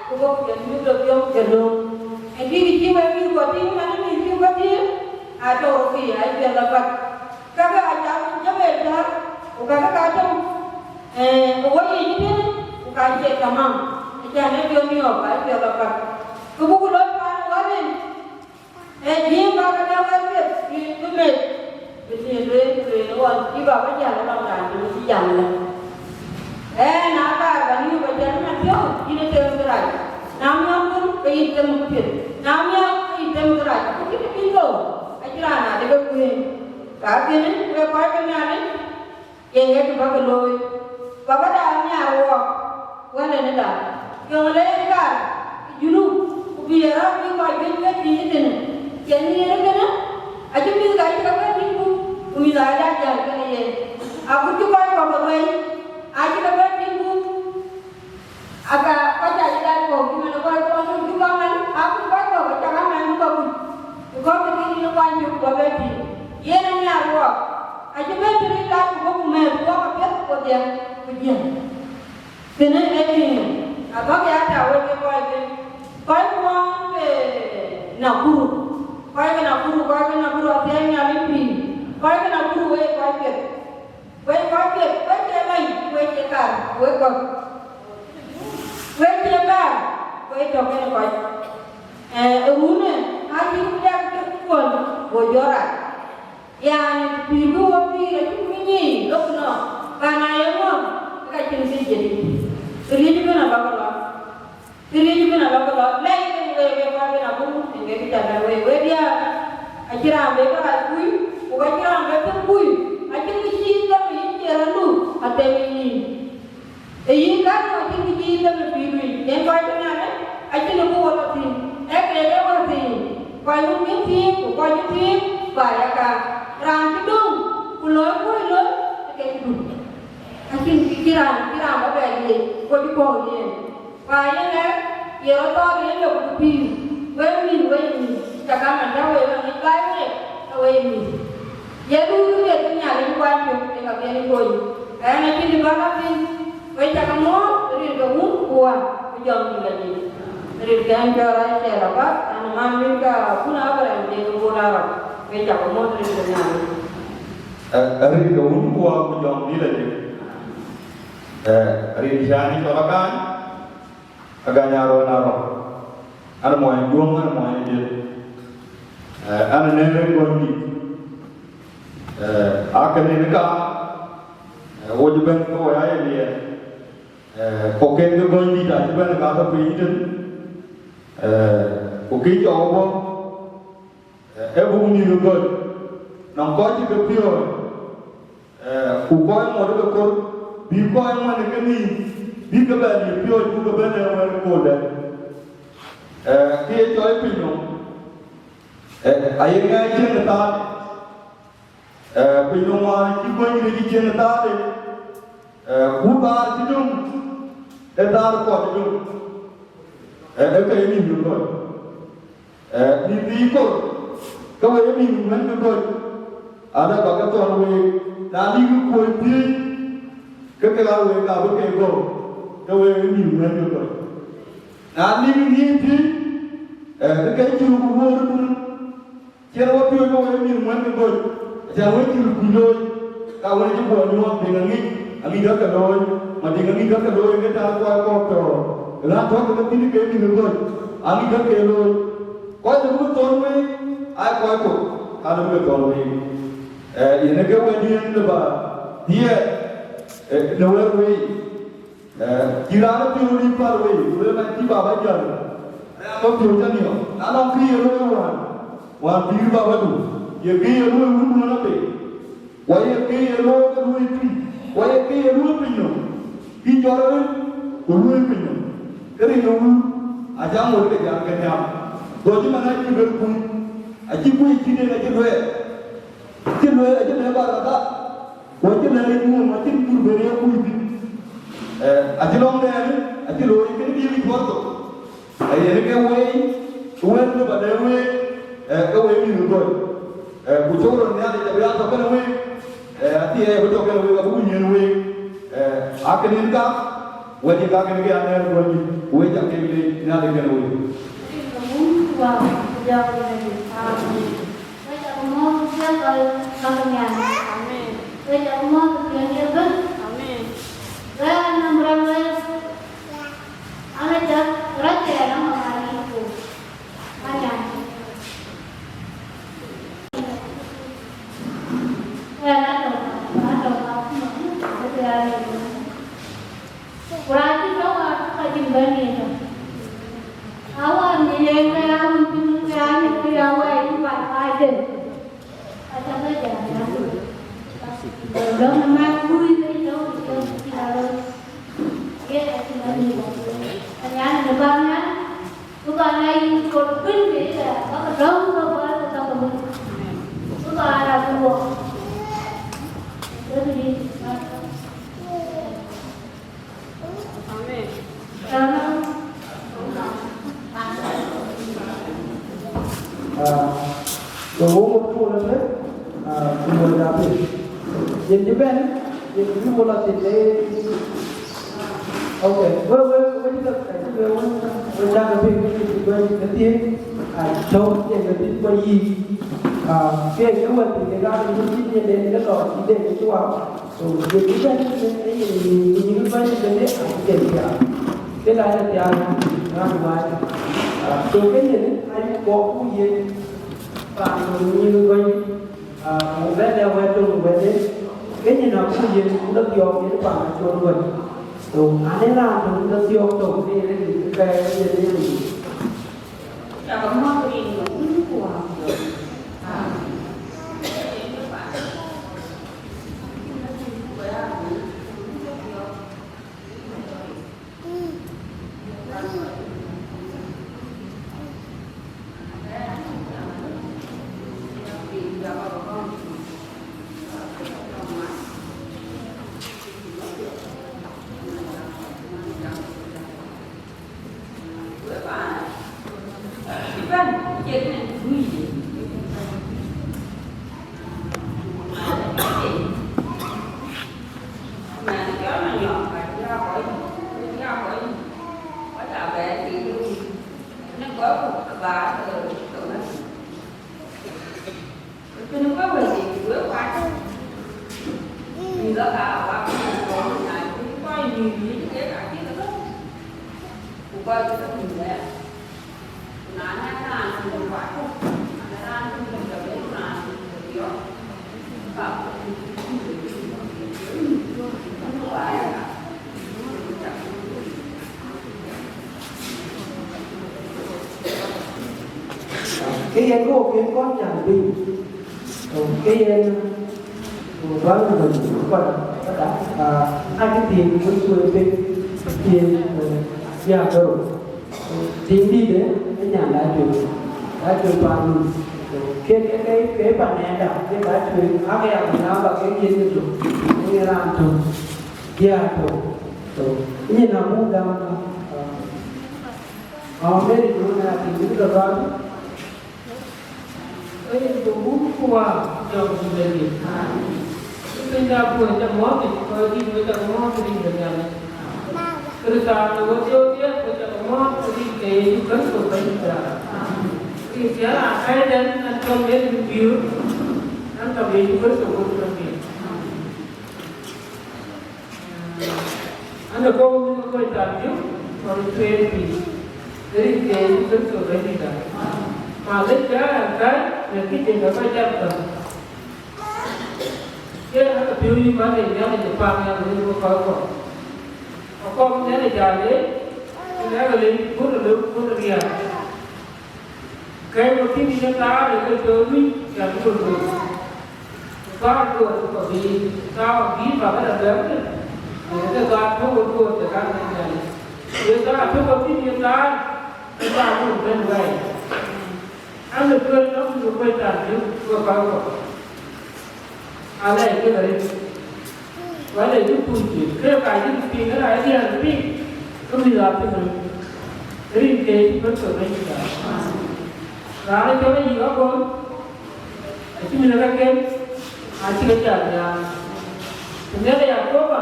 ku bɔ̈ piɛth mïth lɔ biɔ̈m ke lööm. Ë tik cï wek mïth guɔ tïŋ, man mïth cï guɔ tïŋ, aa tɔ̈u röt thii, aa piɛth lɔ bäk. Kakë aa cath jɔ̈k ë tääk, ku kakë ka tɔ̈u, ee, ë wɔ yiic tënë, ku Ka cie tamam, acan ë piɔ̈u miɔɔk, ka ë piɔ̈u apak. Kë buk looi paan wään en, ee jiëëm bäk ë dɛ wɛ̈t piɛth, bï, bï meth, bï tiëëŋ lueel, bï lueel ɣɔn cï bä bï jäl ë lɔŋ raan, bï cï jam ëlë. Ee, na kaar bä liu bä jäl man piɔ̈u, yïn ë tem kërac. Na miɔɔk kun, ke yïn tem këpiɛth. Na miɔɔk, ke yïn tem kërac. Ku cïn kë bï thou, acïn raan adï ke kuëën. Ka kënë, wek kɔc ke Nhialic, yen ŋɛk bä ke looi, bä bä daai nhiaar wɔɔk, wälënëda. Yɔŋ le yen kaar ë Junub, ku bï ë rɔ̈ɔ̈k bï kɔc juëc bɛ tïŋ ëtënë. Yen nhiëër ëkënë, acï mïth ka cï ke bɛ tïŋ gup, ku mïth aa jal jäl kenë yen. Agut cï kɔc kɔ̈k ke ruɛi, acï ke bɛ tïŋ gup. Aka kɔc aa cï dac kɔ̈k cï man ë kɔc kɔ̈k cï cuk aŋäny, akut kɔc kɔ̈k acak aŋäny bï kɔc kuc, bï kɔc ke tïŋ ë kuany cök bï kɔc bɛ tïŋ. Yen ë nhiaar wɔɔk, acï bɛ tïŋ ë lac ku bɔ̈ ku mɛ̈ɛ̈r ku wɔk apiɛth ku dhiɛl ku jiël. Kënë ee tïŋ, abäk ya ta wek ke kɔc ke, kɔc kuɔɔŋ ke Nakuru, kɔc ke Nakuru, kɔc ke Nakuru athiɛɛi Nhialic pïïr, kɔc ke Nakuru wek kɔc piɛth. Wek kɔc piɛth, wek cie lɛny, wek cie kar, wek gɔ̈k. Wek cie kar, wek tɔ̈ kenë kɔc. Ee, ë wun ë, aa cï ku dɛk cï kuɔl, go jɔt rac. Yani, pïïr bï wok pïïr acï ku nyic, lok nɔm, ka na ye ŋɔ̈ŋ, ka cïn kë jël. Këriëëc ëbën abä ke lɔ. Këriëëc ëbën alɔ ke lɔ lɛc kenë wek, wek kɔc ke Nakuru, yen ke kë ca bɛ̈n wek, wek diäär, acïn raan be kërac kuc, ku ka cïn raan be thïn kuc, acïn kë cï them ë yïn cie raan nu, athëm ë yïn. Ë yïn kan nu acïn kë cï them ë pïïrdu yic, yen kɔc ke Nhialic, acïn ë ku wä lɔ thïn, ee kek ee wä thïn, kɔc wun bï thïn, ku kɔc cï thïn, ba ya ka. Raan cï döŋ, ku loi kuc loi, ke cï dum. Acïn kë cï raan, cï raan bä bɛ liec, ku cï kɔ̈u yen. Ku aye ŋɛk, ye rɔt thɔɔr yen lok ku pïïr, wek mïth, wek mïth, cä gam an, tɛ̈ wek aŋic baai wek, ke wek mïth. Ye luui riɛt bï Nhialic kuany cök, ke ka bï en kony. Ɛn acïn dï bä lɔ thïn, wek cä ke muɔ̈ɔ̈th, rin ke Wun ku Wä ku Jɔŋdït Lajik. Rin ke ɛn cɔl Rachel Apath, ɛn ë man wën ke Abun Abraham Deŋ Bol Arɔk, wek cä ke muɔ̈ɔ̈th rin ke Nhialic. Ë, ë rin ke Wun ku Wä ku Jɔŋdït Lajik. Ë, rin cän ë cɔl Agany, Agany Aron Arok. An muɔny Juɔ̈ŋ, an muɔny Ajiël. Ë, an ë nɛ̈ɛ̈r ë Gɔ̈nydït. Ë, akënë ka, ë, wo cï bɛ̈n ke wo ya ye liɛɛr. Ë, kɔ̈kken ke Gɔ̈nydït acï bɛ̈n ka tɔ̈ piny tën. Ë, ku kë cɔk bɔ̈, ë, ee buk mïth ë Gɔ̈ny, nɔŋ kɔc cï ke piɔ̈ɔ̈c. Ee, ku kɔc ŋot ke kor, bï kɔc ŋuɛ̈n ke nïïm, bï ke bɛ liep piɔ̈ɔ̈c, buk ke bɛ̈n ë wɛ̈t ë koldɛ̈. Ee, kë ye cɔl pinynhom, ee, aye ŋɛɛc cieŋ ë thaar, ee, pinynhom wään cï guöny de cï cieŋ ë thaar, ee, ku thaar cï döŋ, ee thaar kɔc döŋ, ee, ee ke ye nïïm ë Gɔ̈ny. Ee, bï bï kor, ke we ye mïth ŋuɛ̈n ke Gɔ̈ny, ala bä ke thɔ̈n week, na lïk kuöc thiëëc, ke ke la week abï ke gɔ̈u, ke we ye mïth ŋuɛ̈n ke Gɔ̈ny. Na lïk ŋiëc thiëëc, ee, ke ke cï ku wuöör ë bun, cïn wä piööc ke we ye mïth ŋuɛ̈n ke Gɔ̈ny, acan we cï kuc looi, ka wën cï guɔ nyuɔɔth Deŋ aŋic, aŋic ka ke looi, ma Deŋ aŋic ka ke looi, ke taar kuɔɔc kɔ̈k tɔ̈, ɣän tɔ̈ ke ke thïn ke mïth ë Gɔ̈ny, aŋic ka ke looi. Kɔc lëu bï thɔ̈n week, aa kɔc kok, ka lëu bï ke thɔ̈n week. Ee, yen ë ke wɛ̈tdiɛ̈n lë bä dhiɛɛr, ee, në wɛ̈t week. Ee, cï raan ë piɔ̈u lïïm päl wei, ku le man cï baba jäl, rɛ̈ɛ̈r bä piɔ̈u cä niɔp. Na nɔŋ kë ye looi wään, wään pïïr babadu, ye kë ye looi wun wun apei. Ku aye kë ye looi ke luöi tui, ku aye kë ye luöi pinynhom, bï jɔt röt, ku luöi pinynhom. Ke rin ë wun, acä ŋot ke jam ke nhiam. Dhɔ̈c man acï ber kuc, acï kuc cït en acï luɛɛl. Acï lueel, acï lueel ba rɔt dhal, ku acï lɛ̈k yï ŋuɔ̈m, acïn jur ben ye kuc thïn. Ee, acï lɔ̈ŋ dɛɛn, acï looi kënë bï yï cuɔt thok. Ee, yen ke wei, wën lë ba lɛ̈k week, ee, ke wek mïth ë Gɔ̈ny. Ee, ku cök rɔt Nhialic abï a tɔ̈ kënë week, ee, athiɛɛi abï tɔ̈ kënë week, abï ku nyiɛ̈n week. Ee, akënë yen ka, wɛ̈t ye ka kënë ke ya nɛ̈ɛ̈r Gɔ̈ny, ku wek cak ke leec Nhialic kënë week. Rin ke Wun ku Wä ku Jɔŋdït Lajik. Amen. Wek cä ke muɔ̈ɔ̈th ë piɛth kɔc bäk nhial. Amen. Wek cä ke muɔ̈ɔ̈th ë piɛth ye bɛ̈n. Amen. Wek anɔm rɔt wek, Cïn bɛ̈n yen tɔ̈. Awär në yen ke ya wun piŋ ke ya nyuc ke ya wɛɛc ë baai baai den. Aca bɛ jam ya. Dɔ̈ŋ ë man kuc ke cï tɔ̈u cï tɔ̈u cï la rot. Yen acïn bɛ̈n yen tɔ̈. Anyan në bäny nyan, bï bäny ya yïn kɔ̈k bïn ke yï la, bä ke dɔ̈ŋ ke bä ke tɔ̈ ke wun. Bï bäny ya bï wɔ. Bï bï. Amen. Ah, so wo ŋot ku wala pe, ah, ku wala pe. Yen di ben, yen di wala ti de. Okay, we, we, we di ka, we, we, we da ka pe, we di ka ti, ah, to, yen di ko yi. Ah, ke, ke wa ti de ga, ni ti de, de, de to, ti de, de wa. So, ye bï bɛ̈n ë yen nïïm, ku nyin bäny de bï a cï piath. Ke la ë piath, raan wääc. Ah, so, ke yen ayï kɔɔr ku yen paan nyin bäny, ah, ku bɛ̈n ë wɛ̈t töŋ wɛ̈t de. Ke nyin aku yen ku la thiɔɔk yen paan acol wɛ̈t. So, an ë raan töŋ la thiɔɔk töŋ ke yen ë ke yen ë yen. Cakë mɔ̈th rin ë Wun ku Wät. Amen. Kënë wek wël yiic, wek kuat. Mïth aka wak kɔn na cï kɔc mïth yiic kek acï ke thök. Ku kɔc ke thök mïth aya. Ku na nɛ̈k raan cï kuat, na nɛ̈k raan cï kuat, ke bɛ̈n raan cï kuat yɔ̈ɔ̈k. Ka ku cï kuat. Ke yen ke wo piŋ kɔn nyan piny. Ke yen, ku bäny bäny kɔn, kɔn, ah, a cï piŋ ku cuëëc piny, piŋ, eh, ya ke rou. Tiŋ dïïtë, ë nyan la tueŋ, la tueŋ paan nu. Ke, ke, ke, ke pan nɛɛnda, ke la tueŋ, ake ya ku na ba ke yen ke tök, ke raan tök, ya tök. Nyin abuk dam, ah, Mama Mary, duŋ ë na tiŋ bï lɔ rɔt. Rin ke Wun ku Wät jɔŋ ku Bɛ̈nydït. Ë piny da puɔ̈u ca mɔ̈ɔ̈th yic, kɔc dït wek ca ke mɔ̈ɔ̈th rin ke Nhialic. Kërtho në wek thiɔ̈k diɛt wek ca ke mɔ̈ɔ̈th rin ke Yecu Kërtho Bɛ̈nydït. Rin thiëëk raan kɛ̈ɛ̈c ɛn, ɛn cɔl Mary Biur, ɛn ka Yecu Kërtho Wun Bɛ̈nydït. An, ë kɔ̈u mïth ke kɔc thaar Jur, kɔc tueer piny, rin ke Yecu Kërtho Bɛ̈nydït. Ma lec bï aa ɣɛn kääc, në kï cïn ke kɔc dap thɔ̈n. Yen aa piɔ̈u yï man de Nhialic ë paannhial në rin ke kɔc kɔ̈k. Akɔm Nhialic aa leec, ku lɛ̈k ë leec, ku lëu, ku riääk. Kɛ̈ɛ̈c we thïn yen thaar ë ke cɔl wïc, cän bï we luöi. Ku thaar duɔ̈ɔ̈r bï kɔc biic, thaar bï bä këdäŋ bɛ̈ɛ̈r thïn, ku ke thaar tök we duɔ̈ɔ̈r de käŋ de Nhialic. Ku ye thaar tök we thïn yen thaar ë thaar bï we bɛ̈n wɛɛi. An, ë duëër nɔm bï we kuec thaar piɔ̈u we kɔc kɔ̈k. Alɛɛc kek arëët, ku alɛɛc kek kuc juëc, kek ka cï piŋ, ë raan diäär piŋ, ke mïth aa piŋ röt, rin ke Yecu Kërtho Bɛ̈nydït. Raan ë cɔl Ayïk Agɔ̈l, acï mïth ë kaken, acï ke jat nhial. Ku Nhialic Yakoba,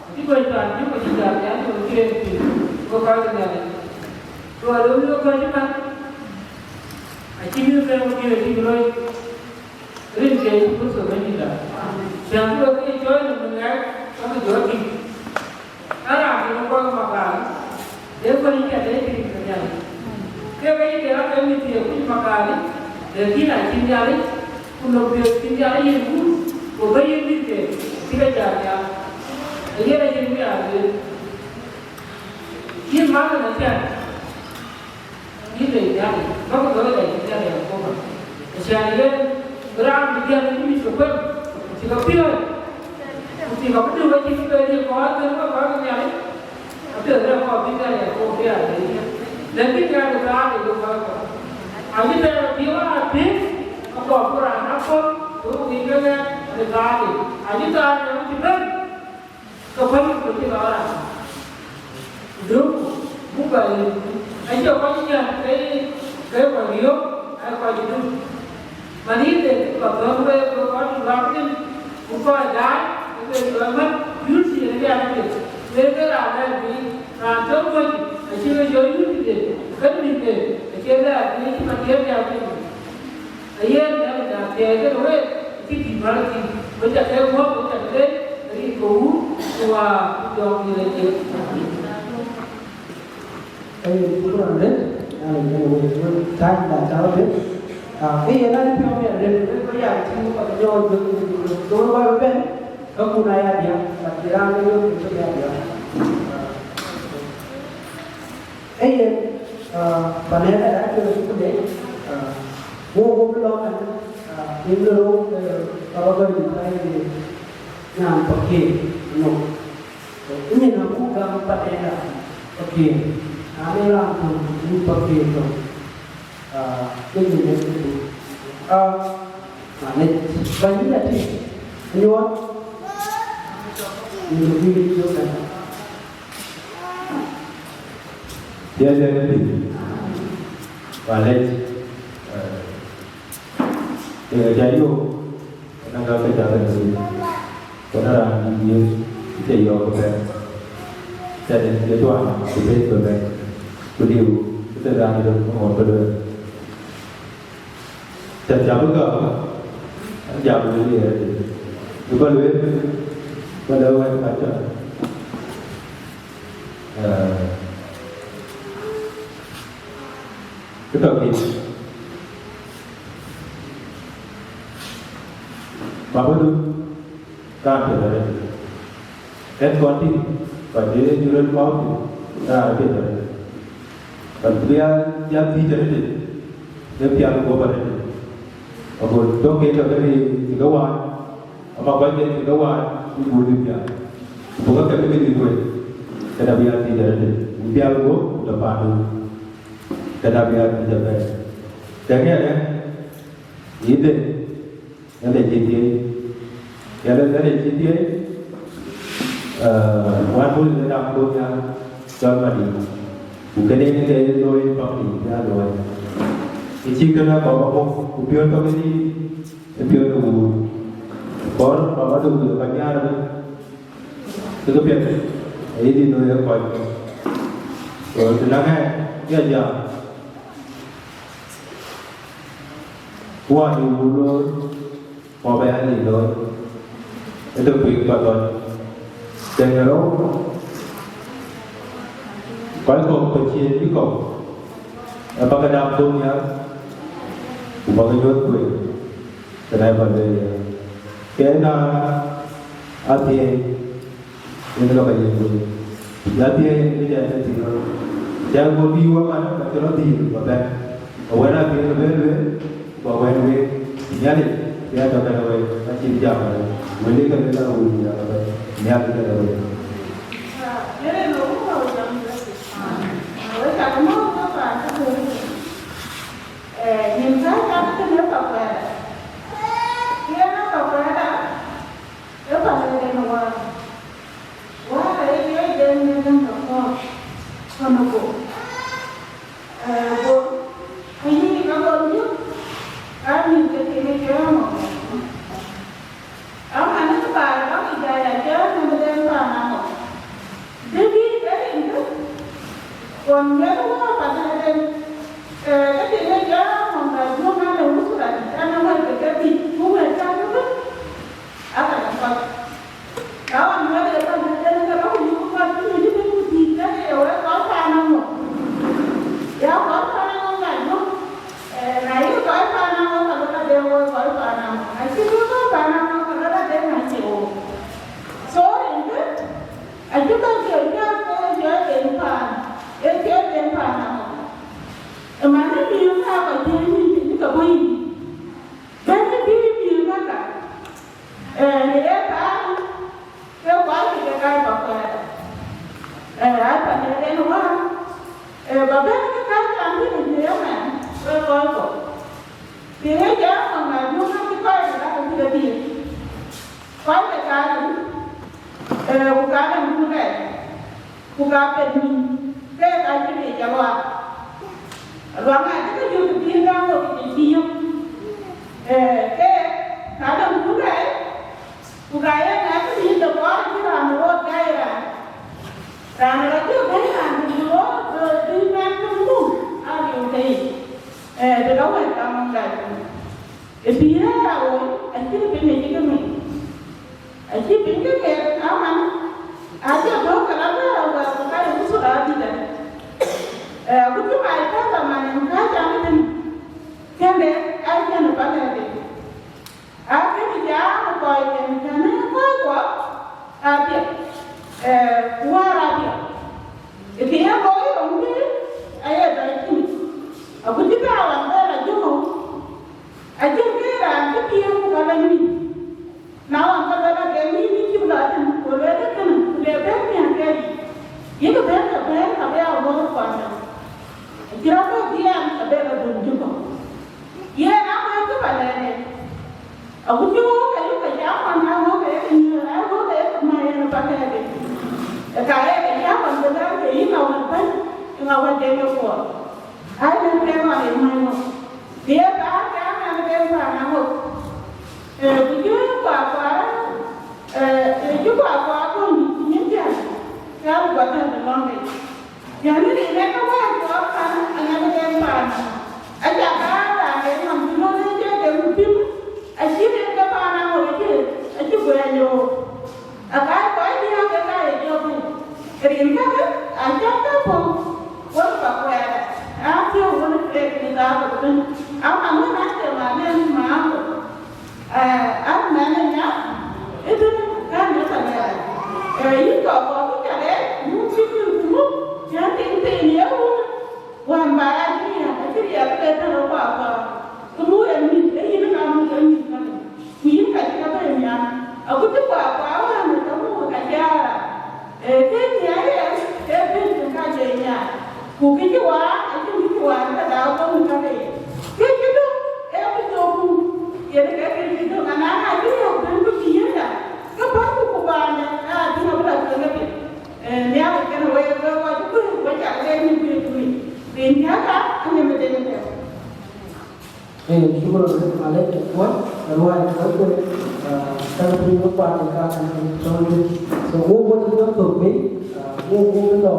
acï kɔc thaar Jur acï jat nhial, ku cï en piŋ, ku kɔc ke Nhialic. Ku alooi kɔc ëmɛn, acï mïth ke wek diëër acïk looi. Rin ke Yecu Kërtho Bɛ̈nydït. Cän bï wek ke cɔɔl në ŋɛk, ka ke jɔ tïŋ. Ka raan tïŋ kɔc Makari, de kɔc ë cä de tïŋ ke Nhialic. Ke ke yï ke ake mïth ye kuc Makari, lakin acïn Nhialic, ku nɔm piɔ̈ɔ̈th cïn Nhialic yen Wun, ku bɛ̈i yen mïth ke, cï ke jat nhial. Ee yen acïn bï aa lueel. Yïn Raan ëcän, yïn le Nhialic, bäk looi lɛc Nhialic Yekoba. Acän yen, bï raan bï diäk bï mïth ke kuem, ku cï ke piööc, ku cï ke bï duk acït ke riëëc kɔc kën ke kɔc ke Nhialic, apiɛth rɛ̈k kɔc bï Nhialic Yekoba bï aa lec. Lakin ŋɛk ë thaar ë yök kɔc kɔ̈k. Acï thɛɛr bï ɣɔn aa piŋ, akɔɔr ku raan aköl, ku ŋic ke ŋɛk ë thaar ë. Acï thaar ë cï bɛ̈n, ke päl ku cï lɔ raan. Duk, buk bɛ yök. Acie kɔc nyan ke, ke kɔc riɔ̈ɔ̈k, aa kɔc duk. Man yïn de, ba thɔ̈n wek, wek kɔc luaak thïn, ku kɔc daai, ke ke jɔ mät, yurthi ë riɛl pith. Wek ke raan lɛ̈k bï, raan tɔ̈ mɔ̈c, acï ke jɔ yurthi de, ke mïth de, acie lɛ̈k bï, cï man yen riɛl pith. Ayen, ë, na thiëëc ke wek, cï dït bä rɔt thïn, wek ca ke guɔ̈p, wek ca ke leec, rin ke Wun, ku Wät, ku Jɔŋdït Lajik. Ayen, shukran lek, yani, yani, wek, wek, time da ca rɔt dek. Ah, ke yen, ani piɔ̈u miɛt arëët, wek, wek, ya, cï, wek, wek, nyɔɔc, wek, wek, wek, wek, wek, wek, bɛ̈n, ka kun aya diäk, but raan ë yök, ke ya diäk. Ee yen, ah, panɛɛr ë dak cï rɔt cuk de, ah, wo, wo bï lɔ kan, ah, yïn rou, eh, ka ba gɔl yïn ka ye nyan Pakeer, no. Ku nyin abuk gam panɛɛr ë dak Pakeer. Na le raan töŋ yïn Pakeer töŋ, ah, ke nyin ë kutu. Ah, malec, bäny yïn atïŋ, anyuɔɔn, yïn bï yïn cök kan. Diɛt en piny, malec, eh, yek ca yök, ënɔŋ ka ke ca bɛ̈n piny, ku na raan dït Yecu, cï ca yɔ̈ɔ̈k ëbɛ̈n, ca dɛn cï tuaany, ku bɛ̈n bï bɛ̈n, ku liu, ku të raan döŋ ŋoot bï lueel. Ca jam ë gɔ̈k, an jam ë lueel ë rëëtde. Ku ba lueel, ba lueel wɛ̈t ka cä. Eh, kë tɔ̈ kï. Baba du, raan piɛth arëët. Ɣɛn kɔn tïŋ, kɔc de Jurel County, raan apiɛth arëët. Kɔc bï ya, ya thiëc arëët, ë pial guɔ̈p arëët. Ago tök ke tɔ̈ ke rin cï ke waan, ama kɔc ke cï ke waan, cï buk bï pial. Ku ka ke bï ke dït kuec, këda bï ya thiëc arëët. Ku pial guɔ̈p, ku tɔ̈ paandu, këda bï ya thiëc apɛi. Tɛ̈ŋ ënë, yïn de, Nhialic cï thiëëc, yɛn ë Nhialic cï thiëëc, eh, wään bul në dam bun ya cɔl Madït, ku kënë ke looi tɔŋ ya looi. Ë cï kënë kɔɔr bä muk, ku piɔ̈n tɔŋ ë dïït, ë piɔ̈n ë wuur. Kɔɔr bä bä duk yök anyaar ëbɛ̈n, ke ke piɛth, ayï dït looi ë kɔc. So, të na ŋɛk, ya jam. Wään ë wun looi, ku abɛ aa nin looi, ë tök piny ba dhɔc. Tɛ̈ŋ ë rou, kɔc kɔ̈k ke cï en bï kɔ̈k, ë bäk dam thok nhial, ku bäk nyuɔ̈th kueer, kënë ba lueel ë. Ke na athiëëc, Yen lɔ ka yen wei. Ya thiëëc yen kë jai tëthiin rɔt. Jai guɔ bï wä man, ka cï rɔt dhil bä bɛ̈n. Ka wën a piɛth bɛ lueel, ku bä wɛ̈n wek, Nhialic, bï a tɔ kɛn wei, acïn jam arëët. Wël ë ke lueel a wël ya ka bɛ̈n, Nhialic kɛn wei. Yen ë lɔ wä jam bɛ̈n. Wek ca ke mɔ̈u ke paan ke thöl. Eh, nyin thäi ka ke thïn ë pakuɛɛrda. Yen ë pakuɛɛrda, ë pan ë den wäär. Wäär ë ye den në den ke kɔ̈ɔ̈th, kɔn ë Bor. Eh, Bor, ayï ka Bor yök, ka mïth ke thïn ë jɔ̈ɔ̈ŋ ë. Ama në baai, ka wïc baai acä në den paan aŋɔ̈k. Dï bï ke rin kë, kɔn ŋiɛc wä pan ë den, eh, ke thïn ë jɔ̈ɔ̈ŋ ë Ajuɔŋ an, ë usra dït, an, ë wɛ̈t ke ke thïn, ku wɛ̈t ka ke bï, aka ke kɔc. Ka ɣɔn wɛ̈t ë pan ë den ke rɔt ku yuk kɔc, ku yuk cï bï ku thïn, ke ke ye wek kɔc paan aŋɔ̈k. Ya kɔc paan aŋɔ̈k ka Ajuɔŋ. Eh, na yï kɔc paan aŋɔ̈k, ka lɔ la de woi kɔc paan aŋɔ̈k. Na cï bï kɔc paan aŋɔ̈k, ka lɔ la de na cï woi. So, rin kë, acï bɛ̈n ke jɔt ke jɔt en paan. Yen wään, ee, ba bɛ̈n ke kääc cam bï në Yemen, wek kɔc kɔ̈k. Piŋ ë jam nɔm na juŋ acï kɔc ke ka ke cï ke dhiëëth. Kɔc ke ka rem, ee, ku ka rem ku rɛɛc, ku ka pet nïn, keek acï biic aluaak. Aluaŋ acï ke yök ë pïïr kaŋ ɣöt cï yök. Ee, keek ka rem ku rɛɛc, ku ka ye ŋɛk ke yïn de kɔɔr cï raan rɔt gäi raan. Raan ë rɔt cï gäi raan, ku rɔt, ee, bï mɛn ke muk, aa riu ke yic. Ee, të ka wɛ̈t kaŋ ŋɔn gäi. Ë pïïr ë ya woi, acïn piny acï ke mïth. Acï piny ke ŋeer, aman, acï bɔ̈ ke la bɛ̈ɛ̈r awɛ̈ɛ̈r ku ka ye usura adït adï. Ee, ku cï mai pɛ̈l aman en kääc jam ëtënë, kënde acïn ë palɛ̈ɛ̈r de. Akënë jam ë kɔc ken tënë kɔc kuɔ apiɛth, ee, ku wäär apiɛth. Ë kë ye looi röŋ bï aye dɔc tïŋ, agut cï thaar wan bɛ la jɔ̈ɔ̈u, acïn kë raan cï piëëu ku ka la nïïm. Na wan ka bɛ la de nïïm cï la tïŋ, ku lueel ë kënë, ku le bɛ̈n nhiaar ke yic, yïk bɛ̈n ke bɛ̈n ka bï a wär kuan dɛ̈. Acï rɔt bɛ dhiɛɛm abɛ la döŋ cï kɔ̈k. Yen a wël cï ba lɛɛr en. Agut cï wok ayuk ke cam ɣɔn, a wok ke ye ke nyuɔɔth, a wok ke ye ke mäi yen ë pakɛɛk yic. Ë ka ye ke cam ɣɔn bï lɛ̈ɛ̈r ke yïn awär bɛ̈ny, ë ŋa wär den ye kuɔɔr? Ai, lɛ̈ɛ̈r ke ɣɔn ë mäi ŋö? Bï ye thaar ke aŋɛn ke paan aŋot. Ee, ku cï kuakuar, ee, ee, cï kuakuar kony nyin thiäk, ka bï guɔ tɛ̈n ë lɔ̈ŋde. Yɛn rin ë ke wɛ̈ɛ̈t cuɔɔr kan, aŋɛn ke paan. Aca ka raan de nɔm cï lɔ rëëc ë ke rut thïn, acï rin ke paan aŋot acï, acï guɛɛny roor. Aka kɔc diäk ke ka ye jɔ bɛ̈n. Rin käkë acä ke pɔ̈k wën ba kuɛɛrë, aa piɔ̈u wën ë kek mïth aa bï bɛ̈n. Ama mën acï ma nɛn ma aŋot. Ee, an mɛn ë nya, ëtënë kan ë ka lɛɛr. Ee, yïn kɔc kɔ̈k cä rɛɛc, muk cï pïïr ku muk, cän tïŋ thïn ye wun. Wään ba ya cï riääk, acï riääk ke tënë kuakuar. Ku muk en mïth, ee yïn ë ka muk en mïth kënë. Ku yïn ka cï ka bɛ̈n nhial. Agut cï kuakuar wään ë ka muk ka jaara. Ee, kë nyiɛɛi yen, ke bɛ̈n kë ka jɔ nyaai. Ku kë cï waar, acïn kë cï waar ke daau kɔ̈u në käke yic. Kë cï döŋ, ee kë cï döŋ ku, yen ke kë cï döŋ, ana na cï yök bɛ̈n ku cï yiëëda, ke päl ku, ku baande, aa, bï ŋa bï la tueŋ ëpiɛth. Ee, Nhialic kenë wek, wek kɔc cï kuëër, wek cak wek nïm kuëër kuëër. Rin thiäkä, anhiëm ë den ëtɛ̈ɛ̈n. Ee, shukran lek, malek, kuɔc, ruai, kuɔc, kuɔc, ah, kan piny wek kuat, kan piny tɔ̈u. So, wo, wo, wo, thok piny, ah, wo, wo, bï lɔ,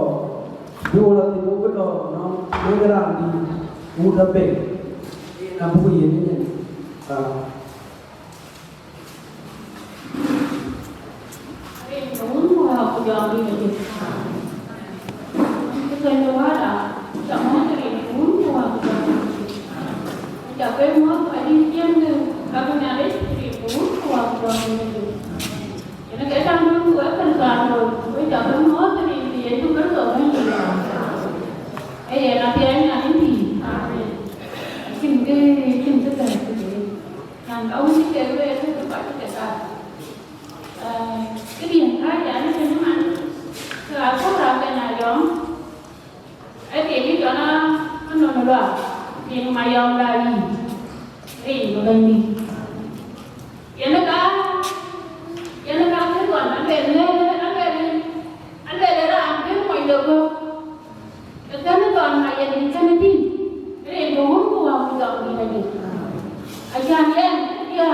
bï wo lɔ thïn, wo, bï lɔ, nɔŋ, nɔŋ raan dït, wut apɛi. Yen abuk yen, yen, ah, Rin ke Wun ku Wät ku Jɔŋdït Lajik. Cï kɔc de Wäda, cä mɔ̈th rin ke Wun ku Wät ku Jɔŋdït Lajik. Cä ke mɔ̈th adï ciɛɛŋ de ka bï Nhialic rin ke Wun ku Wät ku Jɔŋdït Lajik. Yen ke taŋ dun ku wek Kërtho looi, ku cä ke mɔ̈th rin ke Yecu Kërtho Bɛ̈nydït. Ee yen apiɛth Nhialic pïïr. Amen. Acïn kë, acïn kë bɛ̈n kë. Nyan ka wun cï kek lueel, kë kɔc cï ke kat. Ee, këdiën kääc an, cïn man, ke akɔ̈l raan ke Mayɔm, ee, tiŋ cɔl a, anɔn luaak, tiŋ Mayɔm la yic, rin ke Bɛ̈nydït. Yen ka, yen ka kë kɔn aluel, aluel, aluel raan bï mony de guɔ̈p. Ë kënë thɔn ma yen ë kënë tïŋ, rin ke Wun ku Wät ku Jɔŋdït Lajik. Acan yen, ya,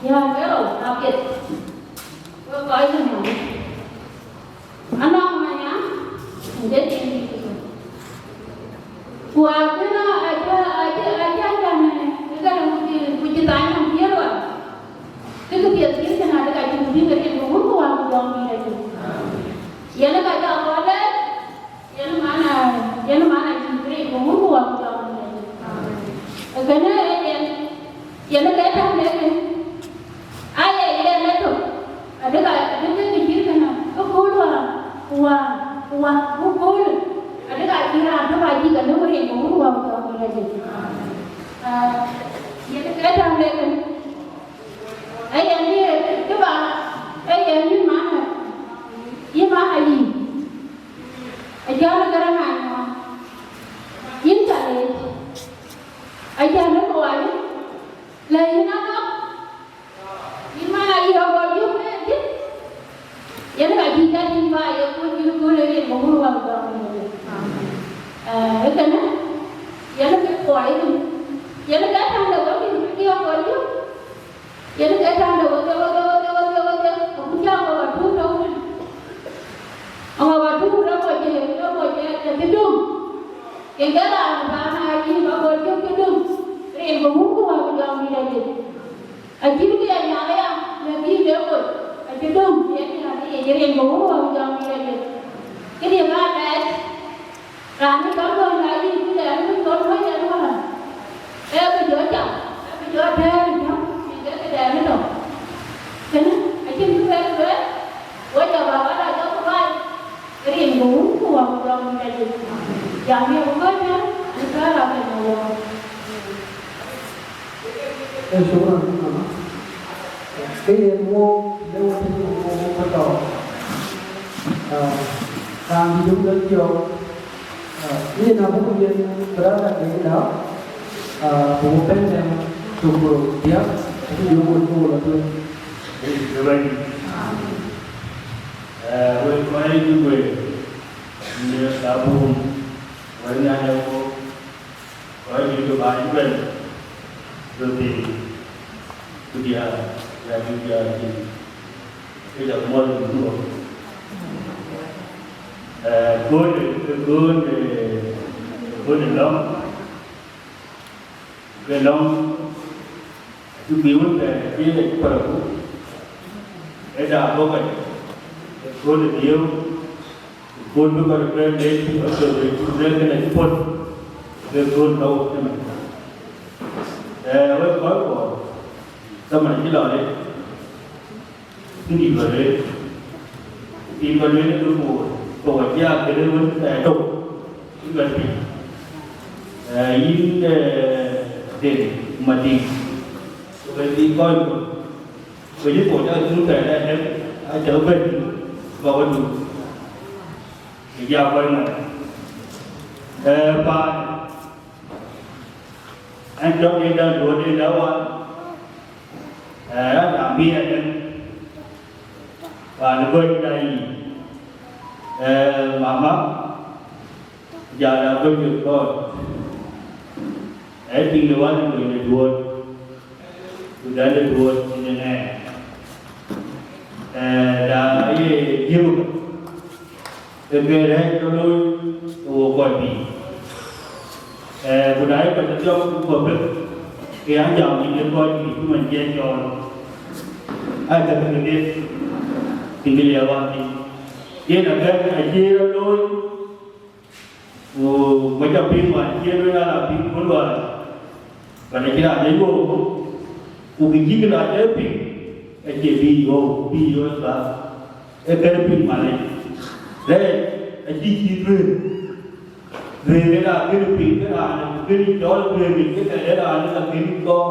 ya, ke rou, apiɛth. Wek kɔc ënɔɔnë. Anɔŋ manya, ënde tiŋ dït. Ku akënë, aca, aca, aca, acan, ë kënë ku cï, ku cï thany nɔm thiëër wär. Kë kë piɛth cït kënë adï ka cï ku bï ke rin ke Wun ku Wät ku Jɔŋdït Lajik. Yen ë ka jɔ kɔn lɛɛr, Yen mana, yen mana cï Kërtho ku Wun ku Wät ku Jɔŋdït Lajik. Ee kënë ee yen, yen ke tɛ̈n de kën. Aye yen ë tök. Adï ka, adï ke kë cït kënë, ke kööl wään, ku wään, ku wään, ku kööl. Adï ka cï raan tök acï ke lëu rin ke Wun ku Wät ku Jɔŋdït Lajik. Aa, yen ke tɛ̈n de kën. Ee yen ye, kë ba, ee yen yïn mana, yïn mana yï. Yɛn Garaŋ Anyuɔɔn, yïn ca leec. Acan ë kɔc, lɛ̈ yïn anɔk, yïn man ayï rɔt gɔl yök ëtï. Yen ka cï jat yïn ba ye kuc yïn kööl ë rin bä wur wak dɔm yïn. Ee, ee kënë, yen ke kɔc ëtï. Yen ke täŋ de wek yïn bï rɔt gɔl yök. Yen ke täŋ de wedhie, wedhie, wedhie, wedhie, wedhie, agut cä ŋɔk atuut tɔ̈u tën. Aŋɔk atuut rɔt kɔc ë, rɔt kɔc ë, ë cï döŋ. Yen ke raan bä na yï ba kɔc cök cï döŋ. Rin ke wun ku wä ku jɔŋ dït adït. Acïn kë ya nyaal aya, në bï le kɔc, acï döŋ, yen ya ke ye rin ke wun ku wä ku jɔŋ dït adït. Këdï ba lɛɛc, Raan ë cɔl Gɔ̈ny ka yï bï dɛɛm ë cɔl Gɔ̈ny ë Luɔ̈ɔ̈r, ee bï jɔ cam, ee bï jɔ tɛ̈ɛ̈r ë cäm, yen ke këdɛɛm ë tɔ̈. Kënë acïn kë bɛ̈n lueel, wek jɔ bä wada jɔ ku baai, rin ku wun ku wä ku dɔm ë Nhialic. Jam ye ku kɔc tɛ̈n, ku thɛɛr aa bɛ̈n ë wɔ. Ee, shukran, mama. Ke yen wok, le wok tënë wok, wok ka tɔ̈. Ah, raan dït dum dɔ̈ jɔk. Ah, yen abuk yen brother de da. Ah, bu ben dem to go dia. Aku yo wok, wok la tueŋ. Ee, ke bɛ̈ny. Eh, wek kɔc juëc, në Kabum, wek Nhialic wok. Kɔc juëc ke bäny bɛ̈n, röt thïn, ku diäär, ya juëc ya thïn, ke jɔ muɔl në Nhialic. Eh, kööl, kööl, kööl lɔ̈ŋ, ke lɔ̈ŋ, acï guiir wën thɛɛr, acï kuaraku, ë da bɔ̈ kɔc, kööl diëëu, Kööl bï kɔc bɛ̈n lec, kɔc bï lec, ku lec kënë cï puɔ̈l, ke kööl tɔ̈u ëmën. Ee, wek kɔc kuɔ, thaman cï lɔ lec, cïn dït bä lueel, dït bä lueel ë ke Bor, ke wä jiaak këde wën, ee, tök, cï bɛ̈n piny. Ee, yïn, ee, Deŋ Madiŋ, ku bɛ̈n bï kɔc kuɔ, ku yï kuɔ cä thun thɛɛr ë dɛ̈t, acä bɛ̈n, bä wä dun. Ë jam kɔc ŋa? Ee, paan, ɛn cɔk yen däŋ duɔ̈ɔ̈t yen däŋ wan, ee, an raan bï ɛn däŋ, paan ë gɔ̈c da yic, ee, mama, jal da gɔ̈c kɔc, ee, tiŋ de wan ë gɔ̈c de duɔ̈ɔ̈t. Ku dɛ̈t ë duɔ̈ɔ̈t cïn ë ŋɛɛr. Ee, da ye jiëu, ke ke rɛ̈ɛ̈c ke looi, ke wo kɔc bï. Ee, ku na ye kɔc cï thiɔ̈k ku kɔ̈k bɛ̈k, ke an jam yïn ë kɔc bï cï man jiɛc cɔɔl. Aa, ke ke ke, ke ke liɛɛr wan thïn. Yen akɛ̈k acï rɔt looi, Ku, ku cä piŋ wään, cï lueel an, a piŋ kun wään, bä na cï raan ë yöök, ku kë cïk la cï piŋ, acie bï yöök, bï yöök ë ka, ee kën piŋ malec. Rɛɛc acï cï duëër, duëër ë raan kën piŋ, kë raan kën cɔl duëër, kë kɛn ë raan ë la kën kɔɔr.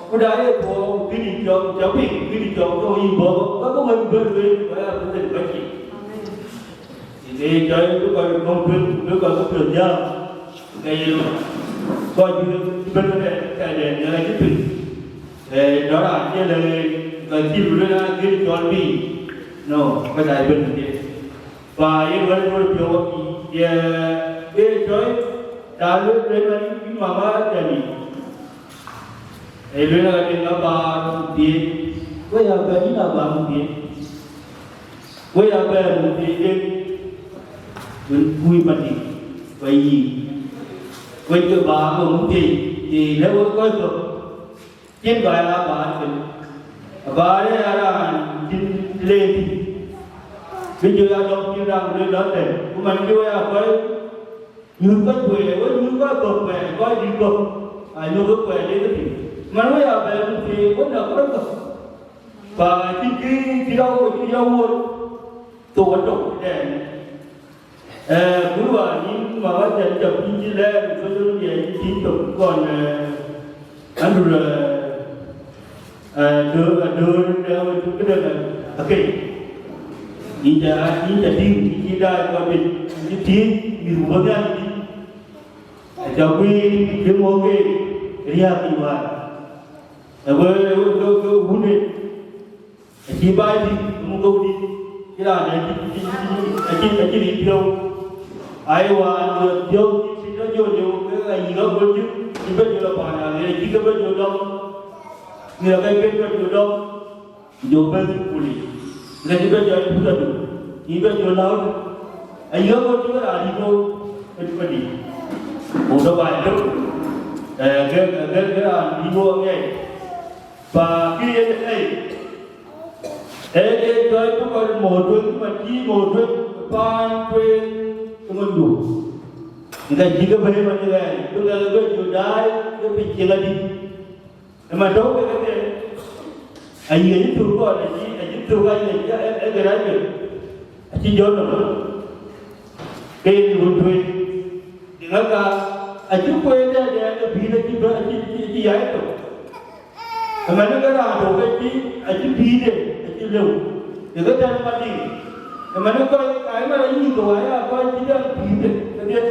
Ku da ye tuɔɔk, kën cɔl, cä piŋ, kën cɔl, ke yï bɔ̈, ke bï wën bɛ̈n lueel, ku ya bï dhil bä cï. Ë cɔɔl bï kɔc kɔ̈k tueŋ, bï kɔc kɔ̈k tueŋ jam, ke ye kɔc juëc bï bɛ̈n ëbɛ̈n, ke dɛn Nhialic cï piŋ. Ee, tɔ raan cie lëk, ke cï bï lueel an, kën cɔl bï, no, ke dac bɛ̈n kedhie. Pa yen wɛ̈t ë röl piɔ̈u wä, ye, ye cɔɔl, ta lueel, lueel an, yïn mama Jani. Ee lueel adɛ̈, abaar ku thiëëc, wek aa bɛ̈n yïn abaar ku thiëëc. Wek aa bɛ̈n ku thiëëc, wek wïc Madiŋ, wek yï, wek ke baar ku thiëëc, thiëëc lɛ̈k wek kɔc kɔ̈k, cïn bä ya baar thïn. Abaar ë ya raan cïn leec thïn, bï jɔ ya dɔm cïn raan ku le dɔm thɛn, ku man cï wek aa kɔc. Nyuth kɔc kuɛɛr, wek nyuth kɔc kɔ̈k kuɛɛr, kɔc dït kɔ̈k, anyuth kɔc kuɛɛr lek thïn. Man wek aa bɛ̈n ku thiëëc, wek na kɔc kɔ̈k. Pa cïn kë cï rɔt, cï rɔt wuɔ̈t, thou atök ëtɛ̈ɛ̈n. Ee, ku wään yïn mama Jani, ca piny cï lɛɛr ë social media, yïn cï tök kɔn, ee, Andrew, ee, Ee, döör, ee, döör, ee, këdäŋ, ee, akëc. Yïn ca, yïn ca tïŋ, yïn cï daai kɔc juëc, yïn cï tïŋ mïth ku bɔ̈ nhial yïn. Aca guiir bï ŋɔ̈k ke riääk yic wäär. Ë we, ë we, we, we wun en, acï baai tïŋ, muk ke wun dït, cï raan acï, acï, acï, acï ric piɔ̈u. Ai, wään we piɔ̈u cï tɔ jɔ lëu, ke ayï ɣa gol cï, cï bɛ jɔ lɔ paan aɣeer, cï ke bɛ jɔ dɔm. Ŋiɛc ke bɛ jɔ dɔm. Ku jɔ bɛ̈n thukul yic, ŋɛc bɛ jɔ puk adï, yïn bɛ jɔ lääu. Ayï ɣöö cï raan dït wo ë padi, ku tɔ baai tök, ee, ke, ke, ke, ke raan dït wo aŋiɛc. Pa kë yen ë lɛi, ee, ee, jɔ puk kɔc mɔ̈u tueŋ, man cï mɔ̈u tueŋ, paan tueŋ ë ŋöndu. Ŋɛc cï ke bɛ̈i man ë ɣɛɛr, bï ɣɛɛr bɛ jɔ daai, ke piny cieŋ adï. Ëmën tɔ̈u kek kedhie, ayï acï thök kɔn, acï, acï thök ayï acï, ë, ë, graduate, acï jɔt nɔm, ke yen run tueŋ. Diŋ aka, acï kueen dɛ̈ dɛ̈ ë pïïr acï bɛ, acï, acï, acï yai tök. Ëmën ke raan tɔ̈u ke cï, acï pïïrde, acï lëu. Ye ke tɛ̈n Madiŋ. Ëmën kɔc, ka ëmën ayï thou aya kɔc cï dɛ̈ pïïrde, kedhie.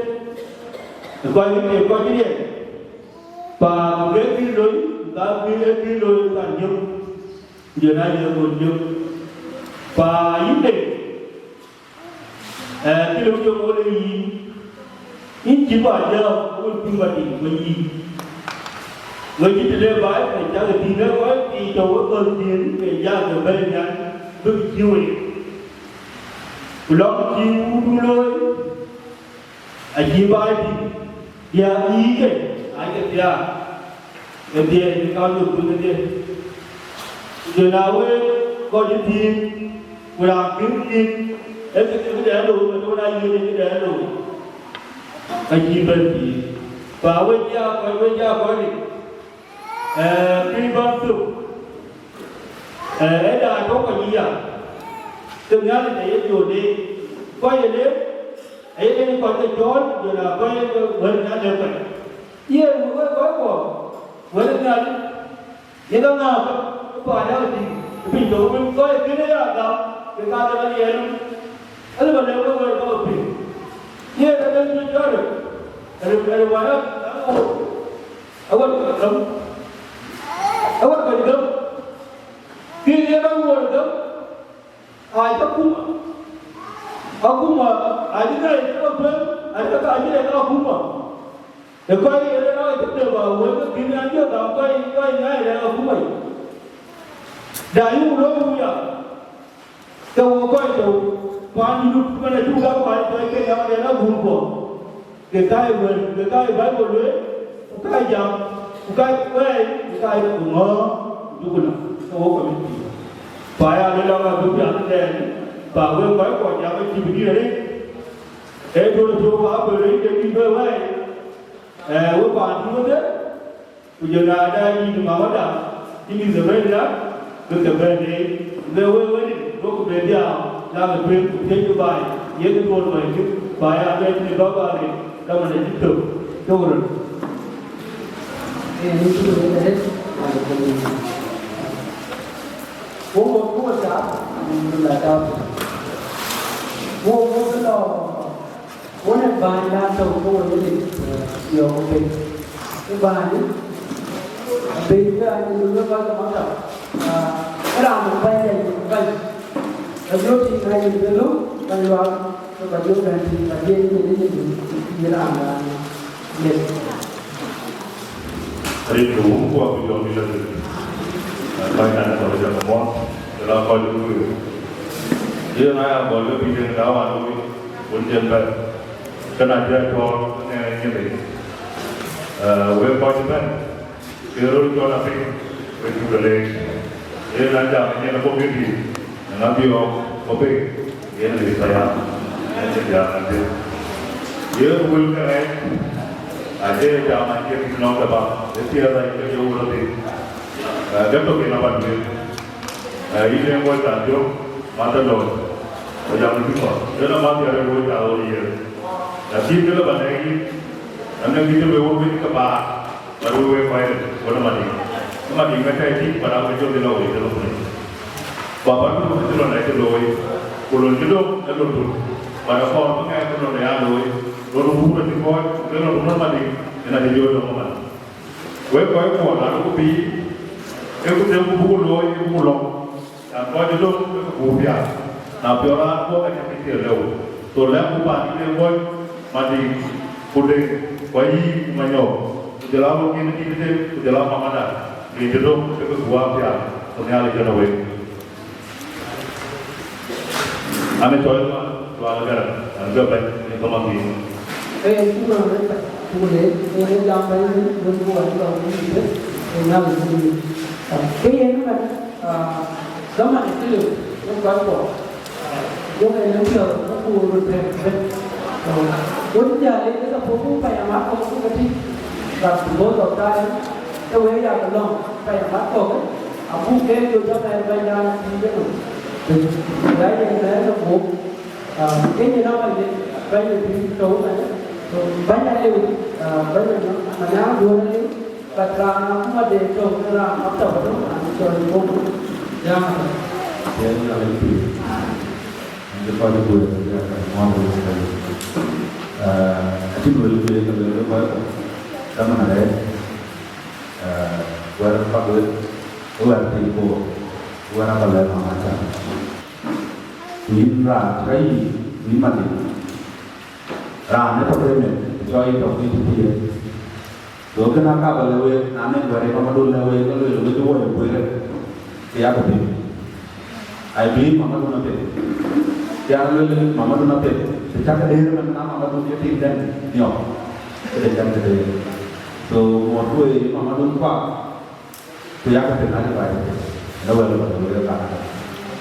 Ë kɔc ke kɔc cï riɛl. Pa ku ke kï loi, ku ka kï e kï loi pan jök, ku jɔ na jɔ ŋot jök. Pa yïn de, ee, kï lëu jɔ ŋot ë yïn, yïn cï ba jɔ ŋot pïŋ ba tïŋ ku yïn. Ŋot cï të le baai, ke cak ë tïŋ ë kɔc, ke tɔ we kɔc thiëëth, ke jak ke bɛ̈ɛ̈i nhial, bïk cï wei. Ku lɔ̈k cï wudun looi, acï baai tïŋ, ya yïke, aake thiaak, ke dhiɛɛi në kaŋ yök kuc kedhie. Ku jɔ na wek kɔc ë thiëëk, ku raan kën thiëëk, ee kë, kë, këdɛn looi, ke tɔ na yiëën ë këdɛn looi, ka cï bɛ̈n thiëëk. Pa wek ya kɔc, wek ya kɔc rin. Ee, piny bäk thök, ee, ë daai tɔ̈u kɔc ë ya, ke Nhialic aye jɔ leec, kɔc ye leec, aye leec kɔc ke cɔɔl, jɔ na kɔc ke wɛ̈t ë Nhialic lɛ̈k kɔc. Yen wek kɔc kuɔ, wɛ̈t ë Nhialic, ye ke ŋa ke paan ya tïŋ, piny tɔ̈u wën kɔc ë kënë ya gam, ke ka ke la riɛl. Alë ba lɛ̈k wek wɛ̈t kɔc piny. Yen ade cï jɔt, ade, ade wɛ̈t ë, ë, ë wɛ̈t kɔc gam. Ë wɛ̈t kɔc gam. Kë ye ba wɛ̈t gam, aa cä kuma. Akuma, aa cï rɛɛc ke tueŋ, aa cï ka cï rɛɛc akuma. Ë kɔc ye rɛɛc akuma, wek ke kïn an, jɔ gam kɔc, kɔc ŋäi rɛɛc akuma yic. Da yï ku looi wuya. Ke wo kɔc tɔ̈u, paan dït man acuk gam paan tɔ̈u ke gam de la guur bɔ̈. Ke ka ye wël, ke ka ye Baibol lueel, ku ka ye jam, ku ka ye wɛɛi, ku ka ye ku ŋɔ̈ɔ̈r, ku juku na, ke wo kɔc bï pïïr. Pa ya lueel aa bï piath ëtɛ̈ɛ̈n, pa wek kɔc kuɔ jam acï bï dït arëët. Ee duööl piɔ̈u ka bï rëëc de bï bɛ̈ wɛɛi. Ee, we paan dït wedhie, ku jɔ na da yïn mama da, yïn Isabella, bï ke bɛ̈n leec, ku le wek wël, duökï bɛ dhiau, lakï tueŋ, ku thiëckï baai, yekï duööl wɛ̈ɛ̈tkï, baai aa bɛ tïŋ ë baba rin, ka man acï tök, tök röt. Ee, yïn cï wël arëët, wo, wo, wo tap, wo la tap. Wo, wo bï lɔ, wo ne bäny na tɔ̈u ke wo yïn, eh, yɔ̈ɔ̈k piny. Ku bäny, abï ke an, yïn wek bäny maktab, ah, ë raan bï bäny, bäny, bäny. Ka jɔ tïŋ na yïn bï lɔ, bäny luaak, ke ba jɔ bɛ̈n tïŋ, ba jɔ yïn, yïn, yïn, yïn raan, raan, yïn. Rin ke wun ku abï jɔ bï lɔ tïŋ. Bäny na tɔ̈u jɔ ke mɔ̈n, ke la kɔc lueel. Yen aya gɔl ke bï tïŋ da wan luui, wun cen bɛ̈n. Kënë acï a cɔɔl në nyin yic. Ee, wek kɔc ëbɛ̈n, ke röl cɔl apiny, wek cuk leec. Yen a jam ë nyin abɔ̈ bï dït, në ŋa bï ɣɔ̈k bɔ̈ piny, yen ë paya, yen ë jam adï. Yen wël ke rɛɛc, acie jam acie bï nɔm de bä, ë piɛth aye ke jɔ wël adï. Ee, ke tök yen abä lueel. Ee, yïn ë ŋuɔ̈t raan jök, math ë lɔ̈ɔ̈c, ku jam ë bï kɔ̈th. Yen amath ya rɛ̈ɛ̈r wööc aa ɣööt yen. Lakin kë lë ba lɛ̈k yïn, anɔŋ kë cï lueel wok wïc ke baar, ba lueel wek kɔc ril, wën ë Madiŋ. Ë Madiŋ ke tɛ̈i tïc, ba raan ke jɔ dhil lɔ wei, dhil lɔ wei. Ku abä lueel wok cï lɔ lɛ̈k cï looi. Ku lon cï döŋ ë lon dun, bä akɔɔr bï ŋɛk bï lon ë ya looi, lon ë wuur acï kɔc, ke lon ë Madïŋ, yen acï jɔ döŋ ëmën. Wek kɔc kuɔ na luk pïïr, ee ku dek ku buk looi, ee ku lɔ̈ŋ, yan kɔc cï döŋ, ee ku buk piath, na piɔ̈u raan kuɔ ka cï bï thiëër lëu. So lɛ̈kku paan cï dek kɔc, Madïŋ, ku Deŋ, ku Ayï, ku Manyɔk, ku jɔl aa wek nyin ë dït ëtën, ku jɔl aa mamada, rin cï döŋ, ee ku buk aa piath, ku Nhialic yen ë wek. An ë cɔɔl ma tual gɛrɛ, an bɛ bɛ̈ny, ni kɔmä ki. Ee, cuk rɔt rɛ̈c, cuk le, ee, jam bɛ̈ny, wën, wën, wën, wën, wën, wën, wën, wën, wën, wën, wën. Ke yen mɛn, ah, zaman ë cï lëu, wën, kɔc kɔ̈k. Wën, ee, lëu piɔ̈ɔ̈th, wën, ku röt bɛ̈n, bɛ̈n. So, wën, jal, ee, ke puɔ̈u, ku pɛ̈i amat kɔ̈k, ku ke tïŋ. But because of time, ke wek ya ke lɔ̈ŋ, pɛ̈i amat kɔ̈k, abuk ke jɔ jam ë bɛ̈nydan tïït ënɔm. Ya yen bɛ̈ɛ̈r ë guöp, ah, ke nyin ë Manyɔk, bɛ̈ny ë pïïr tɔ̈u ëmënë, so bɛ̈ny alëu, ah, bɛ̈ny ë Manyɔk, Manyɔk duɔ̈ɔ̈r alëu, but raan akuma de tɔ̈u ke raan maktab tɔ̈u, raan cɔl guöp. Ya. Yen alëu pïïr. Ënë kɔc ë kueer ë Nhialic, ŋuɔ̈t ë Nhialic. Eh, acïn wël kueer ke lueel kɔc kɔ̈k, dhamën arëët, eh, wɛ̈t ë bäk wek, ë wɛ̈t piny koor, ë wɛ̈t abä lɛ̈k mama cam. Ku yïn raan cï rɔt yï, ku yïn Madïŋ. Raan ë tɔ̈ ke meth, cɔl yï tɔ̈ ke cï thiëëk. So kënë aka bä lɛ̈k week, na nɛn wɛ̈t ë mamadun lɛ̈k week, ke lueel wek ë woi ë kueer, ke yak piŋ. I believe mamadun apiɛth. Ke yak lueel mamadun apiɛth. Të cak ke dëër ëmën, na mamadun ke tim dɛn niɔp, ke de cak ke dëër. So ŋuɔ̈t wei mamadun kuak, ku yak piŋ advice. Në wɛ̈t ë mamadun wek ë kan.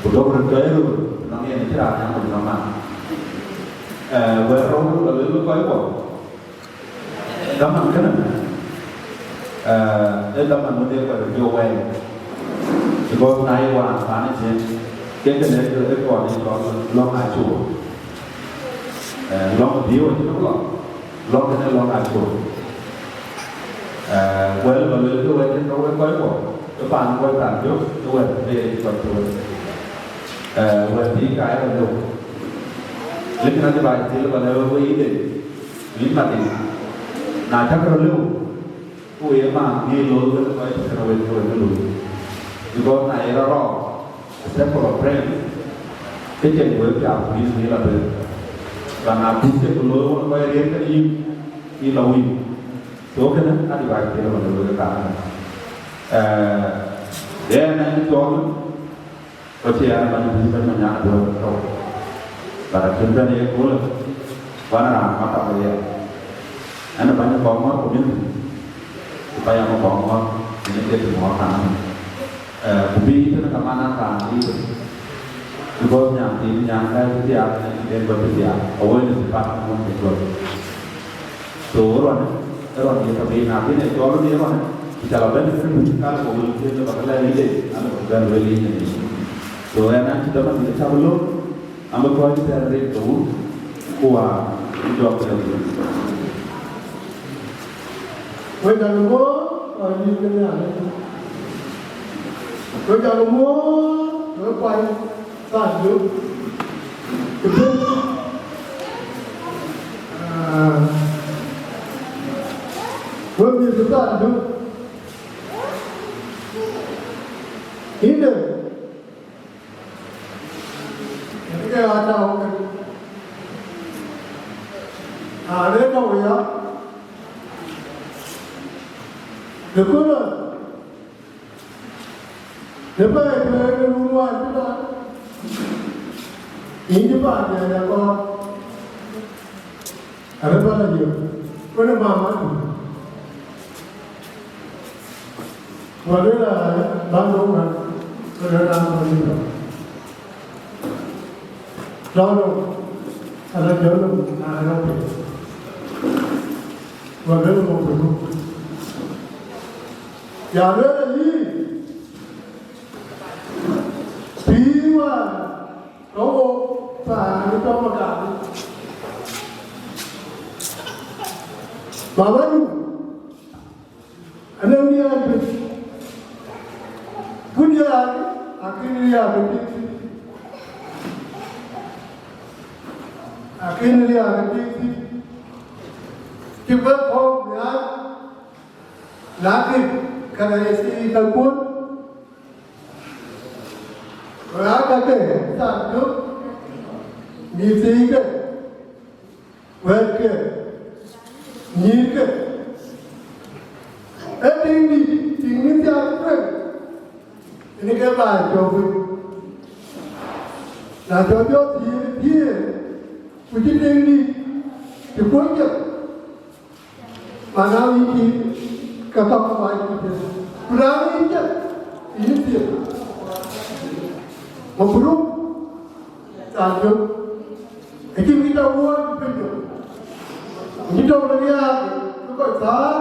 Ku dɔ̈k röt jɔ ye röt, nɔŋ yen cï raan nyaŋ ku nɔŋ man. Eh, wɛ̈t rou, la lueel kɔc kuɔ. Dhaman kënë, eh, ee dhaman wën ye kɔc röt jɔ wɛɛi. Because na ye wään paan ë cin, ke kënë ee kɔn ë cɔl lɔ̈ŋ acuk. Eh, lɔ̈ŋ bï wɔ cïn lɔ̈ŋ, lɔ̈ŋ kënë lɔ̈ŋ acuk. Eh, wɛ̈t bä lueel ke wɛ̈t cïn rɔt wek kɔc kuɔ, ke paan kɔc raan jök, ke wɛ̈t bï ye cï kɔc tuɔɔc. Eh, wɛ̈t bï ka ye rɔt lëu. Lakin advice thil bä lɛ̈k wek wei de, Yïn Madïŋ, na cäk rɔt lëu, ku ye man ŋic looi wën kɔc tënë wek, wek ë looi. Because na ye rɔt rɔɔk, a circle of friends, ke cïn wek piath ku yïn ŋic la bɛ̈n. But na kuc cïn ku looi wën kɔc riëëc kenë yïn, yïn la wïc. So kënë advice thil bä lɛ̈k wek ë kaanë. Eh, yen ɛn cɔl Ku cï an, bäny bï bɛ̈ny Manyaŋ duɔ̈ɔ̈r tɔ̈u, but acïn bɛ̈n ye köölë, ku an, raan ë maktab ë yen. Ɛn ë bäny Kɔŋɔ̈ɔ̈r community, ku payam ë Kɔŋɔ̈ɔ̈r, yen ë ke të mɔ̈ɔ̈r kan ëmën. Eh, ku bï tënë kaman an, raan bï tënë, because nyan thiin, nyan kɛ̈ɛ̈c cï thiaak, nyan cï den bɔ̈ cï thiaak, awareness department wën ke jɔt. So ë ruɔnë, ë ruɔnë ye tɔ piny, na bïn ë cɔl ë ruɔnë, ku ca la bɛ̈n ë kënë, ka lë bä wël thiëëk lë bä ke lɛ̈k yï de, an lë bä bɛ̈n wël yïn ë. So ɣɛn an cï dhamën dït acä bï looi, an bï kɔc tɛ̈n rin ke wun, ku wäär bï jɔk ke lëu. Wek dak ë bɔ̈, kɔc dït ke Nhialic. Wek dak ë bɔ̈, wek kuany. Thandu. Këpën. Ah, wek mïth thandu. Inde. Ke ata oke. Ah, reta uya. Këpën. Në bɛ̈ɛ̈i tueŋ ë run wään cï bä, yïn cï paan diɛɛr ya kɔɔr, arëp ala yök, wën ë mama tui. Ku aluel aa, bä nɔŋ ŋa, wën ë raan bä yïn tɔ. Lɔ nɔm, ala jɔ nɔm, na rɛ̈ɛ̈u piny. Ku aluel mɔk tëdu. Ya lueel ë yïn, pïïr wään tɔ wo paan ë tɔ Magadi. Baba du, anɔŋ diäär juëc, ku diäär akën riääk ë piŋ thïn. Kën riääk ë tïŋ thïn, cï bɛ̈n kɔ̈u nhial, na kën ka rɛɛc thii kakuɔ̈n, ku na ka ke thaar cök, mïth thiike, wɛ̈ɛ̈tke, nyïïrke, ee tïŋ dït, tïŋ mïth thiaak tueŋ, yen ke baai cɔ̈k piny. Na cɔk jɔ thiëëk, thiëëk, ku cï tïŋ dït cï kuöc jël, mana wïc kï, ke ka ku baai cï thiëëk. Ku na wïc jël, yïn thiëëk. Mabruk, thaar cök. Acïn kë ca wuɔ̈ɔ̈c piny tök. Acï tɔ̈u në riääk ke kɔc thäär,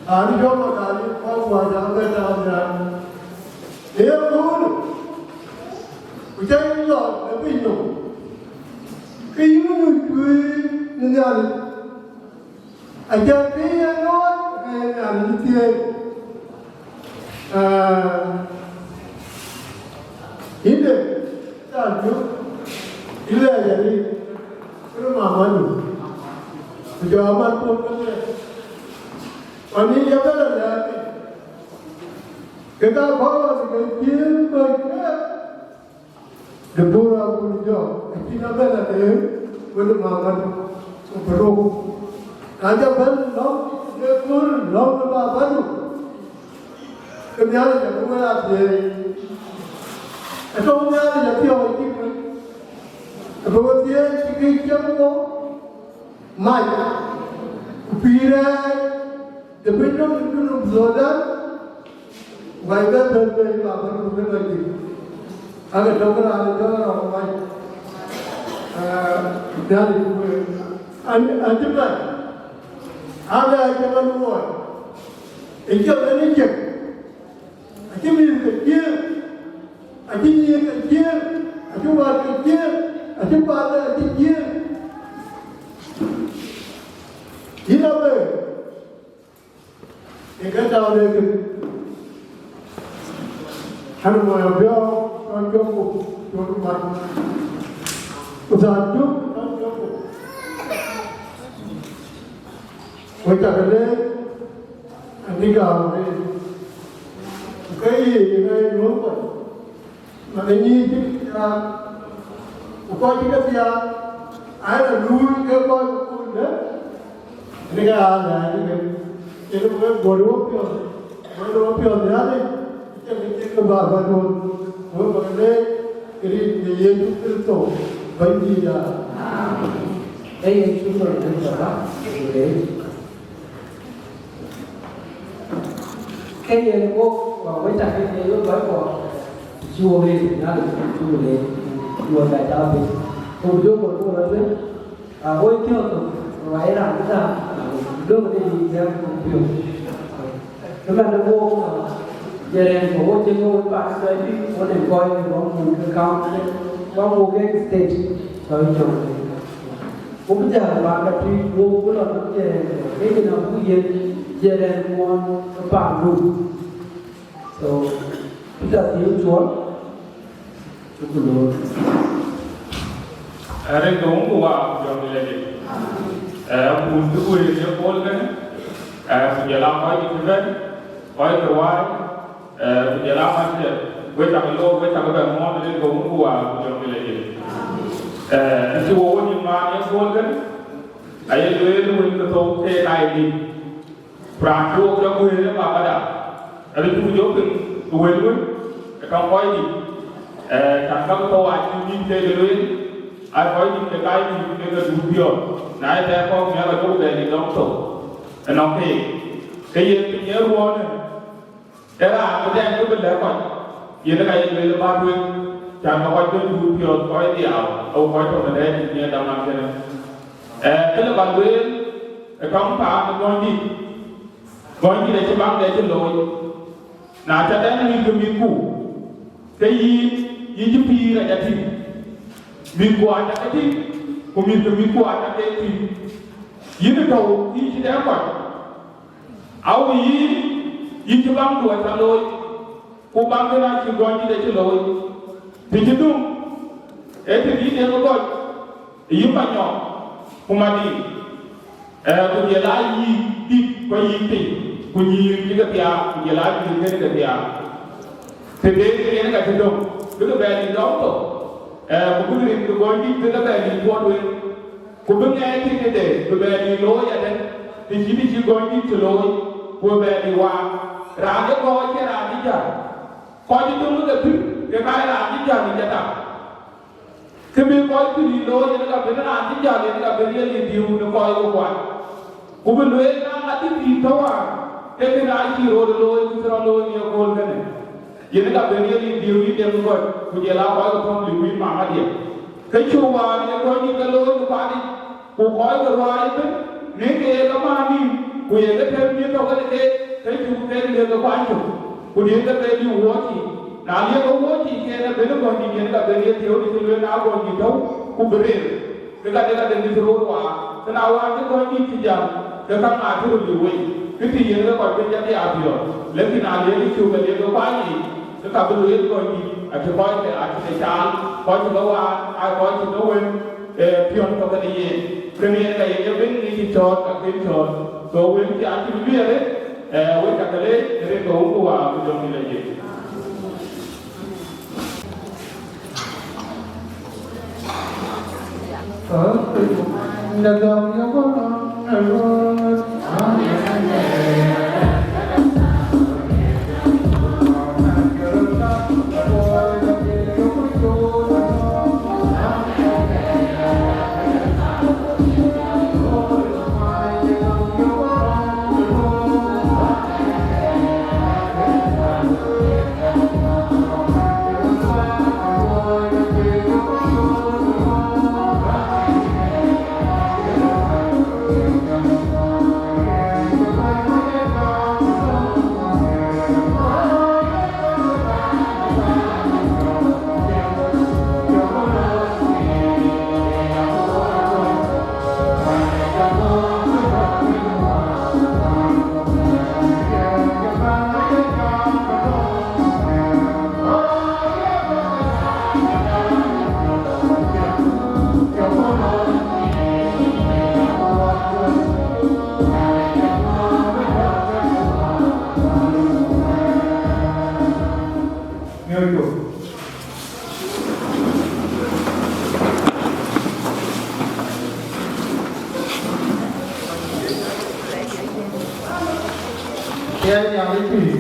raan cɔl Mathali, kɔc wäär ca bɛ̈n tääu nhial. Në ye köölë, ku ca yïn lɔ në piny nɔm, ke yïn nyuc kuëër në Nhialic. Acan bï yen looi, ke yen an, yï thiëëc. Aa, yïn de, thaar cök, yï lɛɛc arëët, kërë mamadu, ku jɔ amat puɔ̈n ke lɛɛc. Pan yïn ya bɛ̈n alɛɛc piny, ke ka kɔ̈ɔ̈th ke cïï kɔc kek. Deborah Abur Jɔk, acïn abɛ̈n adeer, wën ë mamadu, ku bï rou. Na jɔ bɛ̈n lɔ̈ŋ, de kööl lɔ̈ŋ ë babadu, ke Nhialic abï we a thiëëc. Ë tɔ̈u Nhialic apiɔ̈ɔ̈c cïk wec, abï we thiëëc cï kë cam wo mac, ku pïïr rɛɛc de piny nɔm ë Junub Thudan, Wai bɛ bɛ̈n bei, ba bɛ̈n ku bï lɔ jik. Ake tök raan ë jɔl rɔt wai. Aa, Nhialic ku wëë. An, an cï bɛ̈n. Ade acï bɛ̈n luɔi. Ë cï bɛ̈n ë cïk. Acï mïth ke jiëër. Acï nyiëër ke jiëër. Acï wäär ke jiëër. Acï kuath ke acï jiëër. Yïn abë. Ë ke tɔ̈u në kë, ɣɛn mɔ̈u abiɔ̈ɔ̈k cɔl Jɔŋkuk cɔl mat, ku thaar cök cɔl Jɔŋkuk. Wek cä ke leec, anï gam arëët, ku ke yiic ë ŋɛɛc luɔ̈ŋ kɔc. Manë nyiic cï thiaak, ku kɔc cï ke thiaak, aa rɔt luui ke kɔc ke kuurdë, në ke aa lɛ̈ɛ̈t ke. Yen ku wek guöt wok piɔ̈ɔ̈th, guöt wok piɔ̈ɔ̈th Nhialic, cï ke cï ke bä bä duööt, wek bä ke leec, ke rin de Yecu Kërtho, Bɛ̈nydït aa. Ee yen cuk rɔt dït baba, ku leec. Ke yen wok, wek cä ke ye wek kɔc kɔ̈k, cï wok leec, na le cï wok leec, wok ka ca piny. Ku jɔ kɔc kɔ̈k rɔt wek, a wok piɔ̈ɔ̈th thok, wai raan bï tääu, döŋ de yï jam ku piɔ̈ɔ̈th. Ëmɛn wok, jeren ku wok cï wok paan tɔ̈ bï, wok ne kɔc wok muk ke county, wok muk ke state, tɔ̈ jɔŋ. Ku bï jäl paan dap tui, ku bï lɔ nɔm jeren, ke yen abuk yen jeren muɔɔn ë paan dun. So, Peter Thiëëu Cuɔl, cuk loor. Rin ke wun ku wa ku jɔŋ lɛ̈k. Ee, ku cuk wëëk ye pol kënë, ee, ku jɔl aa kɔc cï bɛ̈n, kɔc ke waai, ee, ku jɔl aa mat cï, wek cak loor, wek cak bɛ̈n muɔɔn, rin ke wun ku wa ku jɔŋ lɛ̈k. Ee, ë cï wo wun yïn maan ye pol kënë, aye lueel wek ke thou ke ka ye dït. Ku raan cï wok jɔ guëër ë babada, abï cuk jɔ piŋ ë wël wën ë tɔŋ kɔc dït, ee, cän ka bï thou aa cïn nïn keek ë lueel, aa kɔc dït ke ka ye nïn keek ë duut biɔɔr, na ye thɛɛr kɔ̈k miäk ajɔku bɛ dït dɔm thou ënɔŋ keek. Ke yen piny ë ruɔɔnë, ee raan bï dɛɛn kë bï lɛ̈k kɔc, yen ë ka ye lueel ë bä tueŋ, cän ka kɔc bï duut piɔ̈ɔ̈th kɔc dhiau, awu kɔc tɔ̈ në dɛɛt dït yen däŋ ɣän kënë. Ee, kënë bä lueel, ë tɔŋ paan ë gɔ̈nydït, gɔ̈nydït acï baŋde cï looi. Na ca dɛn mïth ke mïthku, ke yïn, yïn cï pïïr aca tïŋ. Mïthku aca ke tïŋ, ku mïth ke mïthku aca ke tïŋ. Yïn ë tɔ̈u, yïn cï dɛn kɔc. Awu yïn, yïn cï baŋdu aca looi, ku baŋ kënë acï gɔ̈nydït acï looi. Të cï dum, ee të bï deŋ ë gɔc. Yï Manyɔk, ku Madiŋ, ee, ku jɔl aa yï dït ku yï piny, ku nyïïr cï ke thiaak, ku jɔl aa nyïïr kënë ke thiaak. Tëde yen ka cï döŋ, bï ke bɛ dït dɔm thok, ee, ku bï rin ke gɔny dït bï ke bɛ dït buɔt wek, ku bï ŋɛɛc cï tëde bï bɛ dït looi adɛ̈, të cï bï cï gɔny dït cï looi, ku bï bɛ dït waar. Raan ë gɔɔc ke raan cï jäl, kɔc ë döŋ ke thïn, ke ka ye raan cï jäl ë jadam. Kë bï kɔc thïn looi, yen ka bï raan cï jäl, yen ka bï riɛl ë diu në kɔc ke kuany. Ku bï lueel na adï thïn tɔ̈ wäär, ke kënë acï rot looi, ku cï rɔt looi në ëkööl kënë. Yen ka bï riɛl ë diu yï deŋ gɔ̈c, ku jɔl aa kɔc ke thɔ̈ŋ liu wïït mamadiɛ̈. Ke cuk wäär ye gɔ̈ny dït ke looi në kuat yic, ku kɔc ke ruääi ëbën, në ke ye ke määr nïïm, ku ye ke tɛ̈m nïïm tɔ̈ kenë keek, ke cuk keek liëk ke kuany cök. Ku diëëŋ ke bɛ liu wuɔ̈ɔ̈c yiic. Na liëk ke wuɔ̈ɔ̈c yiic, ke en abënë gɔ̈ny dït, yen ka bɛn ye dhiëëu dït cï lueel na gɔ̈ny dït tɔ̈u, ku bï rëër. Ke ka de ka de dït röör waar, ke na wään cï gɔ̈ny dït cï jam, ke käŋ aa cï röt liu wei. Kë tï yen ke kɔc ke jam ya piɔ̈ɔ̈th. Lakin na liëk cök ke liëk ke kuany yiic, ke ka bï lueel gɔ̈ny dït, acï kɔc ke, acï ke caal, kɔc cï ke waan, aa kɔc cï ke wën, ee, piɔ̈n tɔ̈ kenë yen. Kënë yen ka ye ke bɛn ŋic cï cɔɔt, ka kën cɔɔt. So wek cï acï bï arëët, ee, wek ca ke leec, rin ke wun ku waar ku jɔŋ dït aye. Yen Nhialic pïïr,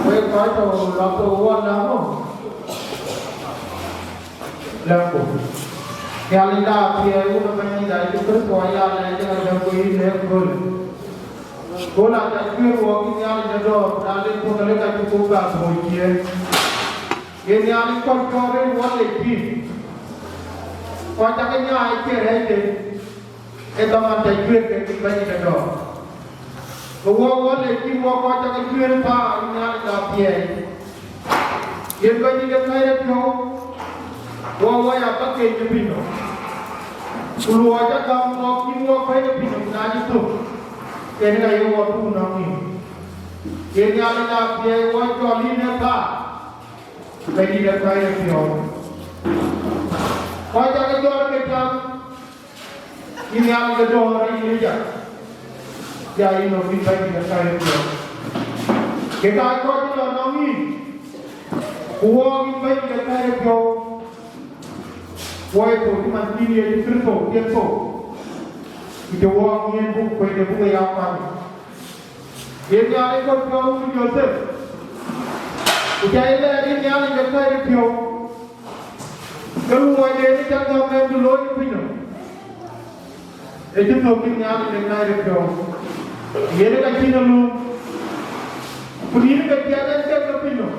wek kɔc tɔ̈ lɔ̈k ke wɔ läŋ ŋö? Läŋku. Nhialic de athiɛɛi, Wun ë Bɛ̈nydït Yecu Kërtho, aya lɛc ë ɣɛn ku yïn në ëköölë. Ku na ca cuëër wɔk yïn Nhialic de dɔ̈ɔ̈r, na len puɔ̈th alë ka cï kok bä thööc ciëën. Yen Nhialic kɔc cɔɔr rëër wɔ lec pïïr, kɔc cak nyaai ë cï rɛ̈ɛ̈cde, ë dhaman ca cuëër kek yïn Bɛ̈nydït de dɔ̈ɔ̈r. Ke wɔ wɔ lec pïïr wɔ kɔc cak cuëër ë thaar yïn Nhialic de athiɛɛi. Yen Bɛ̈nydït de kɛ̈i ë piɔ̈u, wɔ wɔ ya bä keny ë piny nɔm. Ku luɔi ca gäm wɔ yïn wɔ kɛ̈i ë piny nɔm, na cï thök, yen ka ye wɔ tuun nɔm yïn. Yen Nhialic de athiɛɛi, wɔ cɔl yïn ë thaar, Bɛ̈nydït de kɛ̈i ë piɔ̈u. Kɔc cak jɔt ke cam, yïn Nhialic de dɔ̈ɔ̈r, yïn ë jak, ya yïn nɔm yïn Bɛ̈nydït de kɛ̈i ë piɔ̈u. Ke ka kɔc cï lɔ nɔm yïn, ku wɔɔk yïn Bɛ̈nydït de kɛ̈i ë piɔ̈u, wɔ ye thou cï man yïn Yecu Kërtho, yen thou, ku cï wɔɔk yen buk kuec de buk ya kuany. Yen Nhialic kɔc piɔ̈u ku Jothep, ku ca ye lɛɛr yïn Nhialic de kɛ̈i ë piɔ̈u, ke luɔi de yen ca gäm ë bï looi ë piny nɔm, ë cï thök yïn Nhialic de kɛ̈i ë piɔ̈u. Yen ka cïn ë löŋ, ku yïn ke tiɛɛl en kek ë piny nɔm,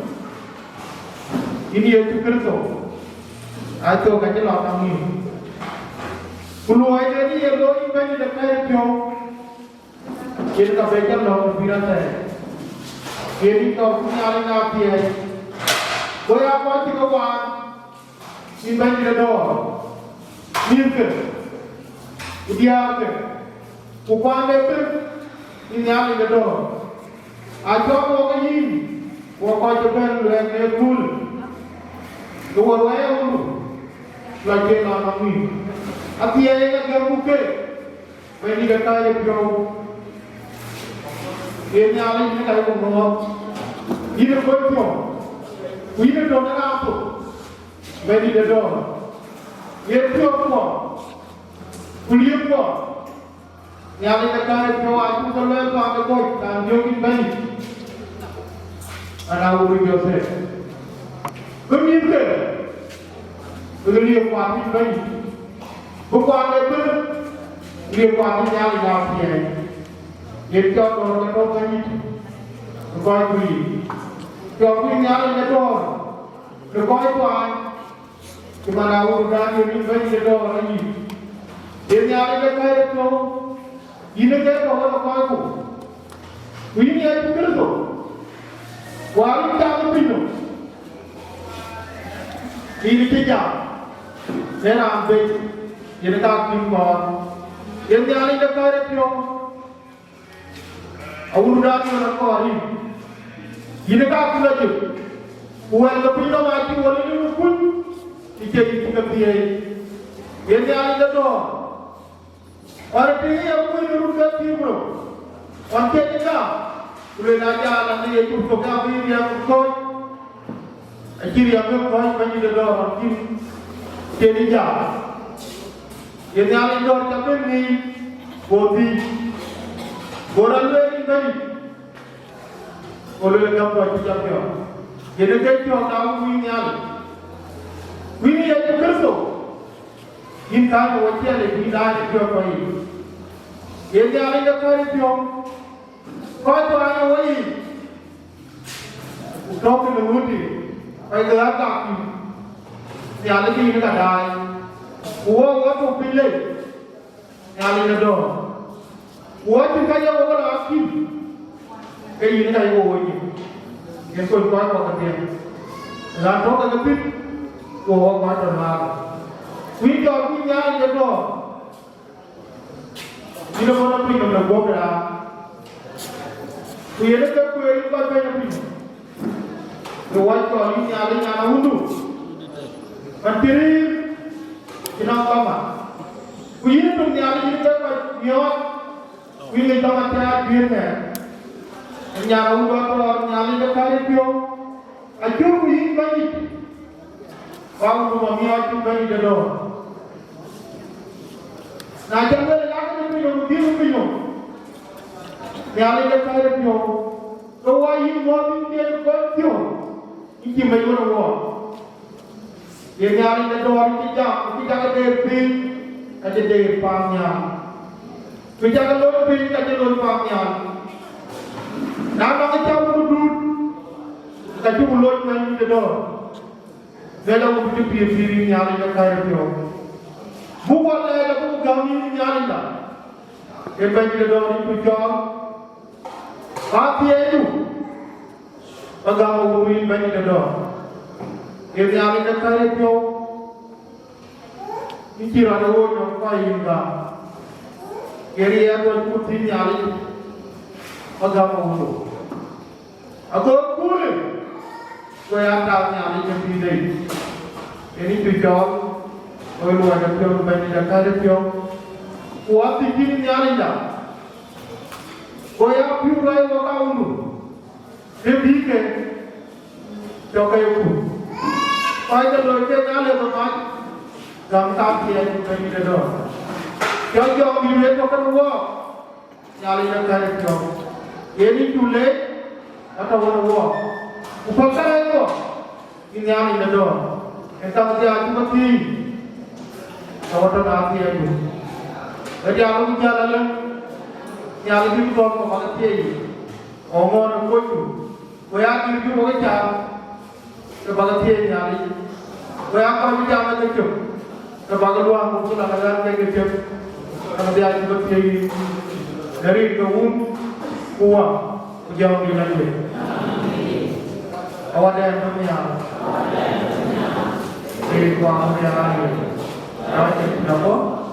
yïn Yecu Kërtho, aa thök ka cï lɔ nɔm yïn. Ku luɔi de yen ye looi yïn Bɛ̈nydït de kɛ̈i ë piɔ̈u, yen ka bɛ jɔl lɔ̈k ë pïïr athɛɛr. Yen yïn tɔ̈ ku Nhialic na piɛɛi. Go ya kɔc cï ke waan, yïn Bɛ̈nydït de dɔ̈ɔ̈r, mïthke, ku diäärke, ku kuande ëbën, yïn Nhialic de dɔ̈ɔ̈r. Acɔl wɔ ke yïn, wɔ kɔc ëbën luɛɛk në ëköölë, ke wɔ luɛɛk ë ɣöndï, la ke la na mi. Athiɛɛi ë gɛm ku ke, Bɛ̈nydït ë kääc ë piɔ̈u. Ye Nhialic yïn ë kääc ku ŋɔ̈ɔ̈th. Yïn ë kɔc piɔ̈u. Ku yïn ë tɔ̈ në raan thok. Bɛ̈nydït ë dɔ̈ɔ̈r. Ye piɔ̈u kuɔ. Ku liep kuɔ. Nhialic ë kääc ë piɔ̈u acuk ke luɛɛl paan de kɔc, raan diööc yïn Bɛ̈nydït. Ana wur Jothep. Bï mïthke, bï ke liep kuat yïn Bɛ̈nydït. Bï kuat ë bï liep kuat yïn Nhialic aa thiɛɛi. Yen cɔk dɔ̈ɔ̈r ke tɔ̈u Bɛ̈nydït. Bï kɔc ku yiic. Cɔk yïn Nhialic ë dɔ̈ɔ̈r. Ke kɔc tuany. Cï man awuur dan ye yïn Bɛ̈nydït ë dɔ̈ɔ̈r ayï. Ye Nhialic ë kääc ë piɔ̈u, yïn ë ke tɔ̈u wek ë kɔcku. Ku yïn Yecu Kërtho, wäär yïn cak ë piny nɔm, yïn cï jam në raan bei, yen ë kak tïŋ kɔɔr. Ye Nhialic ë kääc ë piɔ̈u, Awuur dan yïn akɔɔr yïn, yïn ë ka kuc ajëk, ku wɛl ke piny nɔm acï wël yïn ë kuc, cï cie yïn cï ke thieei. Ye Nhialic ë dɔ̈ɔ̈r, ɣɔn ë piŋ ye kuc në run ke pïïr ku rou, ɣɔn cie yïn gam, ku lueel an, jal an, Yecu thok abï riɛm kɔc. Acï riɛm ë kɔc Bɛ̈nydït ë dɔ̈ɔ̈r ɣɔn cïn cïn ë jam. Ye Nhialic dɔ̈ɔ̈r ca bɛ̈n ŋic, go thiic, go rɔt lueel yïn Bɛ̈nydït, go lueel gäm kɔc cï ca piɔ̈ɔ̈th. Yen ë ke piɔ̈ɔ̈th na wun wïc Nhialic. Wïc Yecu Kërtho, yïn kääc ë wociɛɛlic, yïn daai ë piɔ̈ɔ̈th kɔc yiic. Ye Nhialic ë kääc ë piɔ̈u, kɔc tuany ë weyiic, ku tɔ̈u kë në wënde, kɔc ke ɣäth gak pïïr, Nhialic ke yïn ka daai, ku wok wɔ tök piny lei, Nhialic ë dɔ̈ɔ̈r, ku wɔ cïn ka ye wok lɔ akïm, ke yïn ka ye wok woi nyin, yen kony kɔc kɔ̈k kedhie, raan tɔ̈u ke ke pït, ku wok wɔ tɔ̈ määr, ku yïn jɔɔk yïn Nhialic ë dɔ̈ɔ̈r. Yïn ë ɣɔn ë piny nɔm në guɔ̈p de raan, ku yen ë ke kueer yïn kɔc bɛ̈ny ë piny nɔm, ke wɔ cɔl yïn Nhialic nyan awundu, man cï rëër cï nɔm kɔ̈k mat. Ku yïn ë tök Nhialic yïn ë ke kɔc miɔɔc, ku yïn ŋic dɔm athiaar guiëër mɛɛn. Nyan awundu atɔɔr Nhialic ë kääc ë piɔ̈u. Acuk yïn Bɛ̈nydït, ku awundu miɔɔc cï Bɛ̈nydït ë dɔ̈ɔ̈r. Na cä lueel ë lakë de piny nɔm, dhil piny nɔm, Nhialic ë kääc ë piɔ̈u, ke wɔ yïn ŋɔ̈ɔ̈th yïn cie kɔc piɔ̈u, yïn cï mec wën ë wɔɔk. Ye Nhialic ë dɔ̈ɔ̈r cï jam, cï cak deer piny, ka cï deer paannhial. Ku cak lon piny, ka cï lon paannhial. Na nɔŋ cäm ku duut, ka cuk loc Bɛ̈nydït ë dɔ̈ɔ̈r. Lɛc abuk cï pïïr pïïr yïn Nhialic ë kääc ë piɔ̈u. Buk wɔ lɛc abuk gäm yïn Nhialic la, ke Bɛ̈nydït ë dɔ̈ɔ̈r yïn ku cɔɔl. Ka thiëëcdu, ba gäm awuur yïn Bɛ̈nydït ë dɔ̈ɔ̈r. Ye Nhialic ë kääc ë piɔ̈u, yïn cï rɔt ë ɣööc nɔm kɔc yïn gäm. Ke riɛɛr kɔc ku thïn Nhialic, ba gäm awuur. Ago kuulë, go ya tak Nhialic në pïïrde yic. Yen yï cï cɔɔl, go luɔi de piɔ̈u Bɛ̈nydït ë kääc ë piɔ̈u. Ku athic yïn Nhialic da, go ya pïu ruɛi wok awundu, të bï ke cɔk ke ye kuc. Kɔc ke loi ke Nhialic ë mac, gäm ka thiɛɛc Bɛ̈nydït ë dɔ̈ɔ̈r. Cɔk jɔŋdït wek tɔ̈ kenë wɔɔk, Nhialic ë kääc ë piɔ̈u. Yen yï cuk leec, atɔ̈ wën ë wɔɔk, ku päl kärɛc kɔ̈k, yïn Nhialic ë dɔ̈ɔ̈r. Yen käŋ dhiac cï bä thiëëc, ka wä tɔ̈ na thiëëcdu. Wek diaal lok jäl alë, Nhialic bï gɔ̈ɔ̈r kɔ̈k bä ke thiëëc yic, ɣɔn ŋɔ̈ɔ̈r ë kuöcdu, ku ya dïïr bï wok ë cam, ke bä ke thiëëc Nhialic, ku ya kɔc bï jam ë kecök, ke bä ke luaŋ ku la ke ɣän ke kecök, ke bä dhiac bï ke thiëëc yïn, në rin ke Wun, ku Wä, ku Jɔŋdït Lajik. Awadɛn bï nhiaar, rin kuaŋ nhiaar, awadɛn bï nhiaar,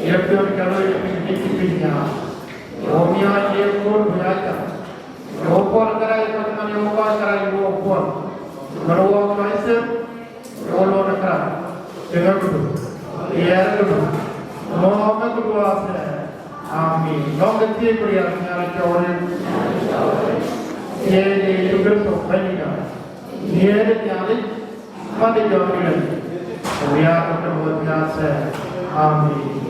ye piɔ̈n ke loi piny, piny, piny nhiaar. Wo miɔɔc ye kuur ku ya cam. Ye wo puɔl kërac, kɔc man ye wo kɔc kërac, ye wo puɔl. Man wo kɔc them, ye wo lon ë kërac. Cï ŋäk këdu. Riɛɛr këdu, mɔ̈ɔ̈k këdu athɛɛr. Amin. Lɔ̈ŋ de thiëëc ku riɛl Nhialic cɔu ril. Thiëëc de Yecu Kërtho Bɛ̈nydït, nhiëër de Nhialic, man de jɔŋdït, riɛɛr këdu athɛɛr. Amin.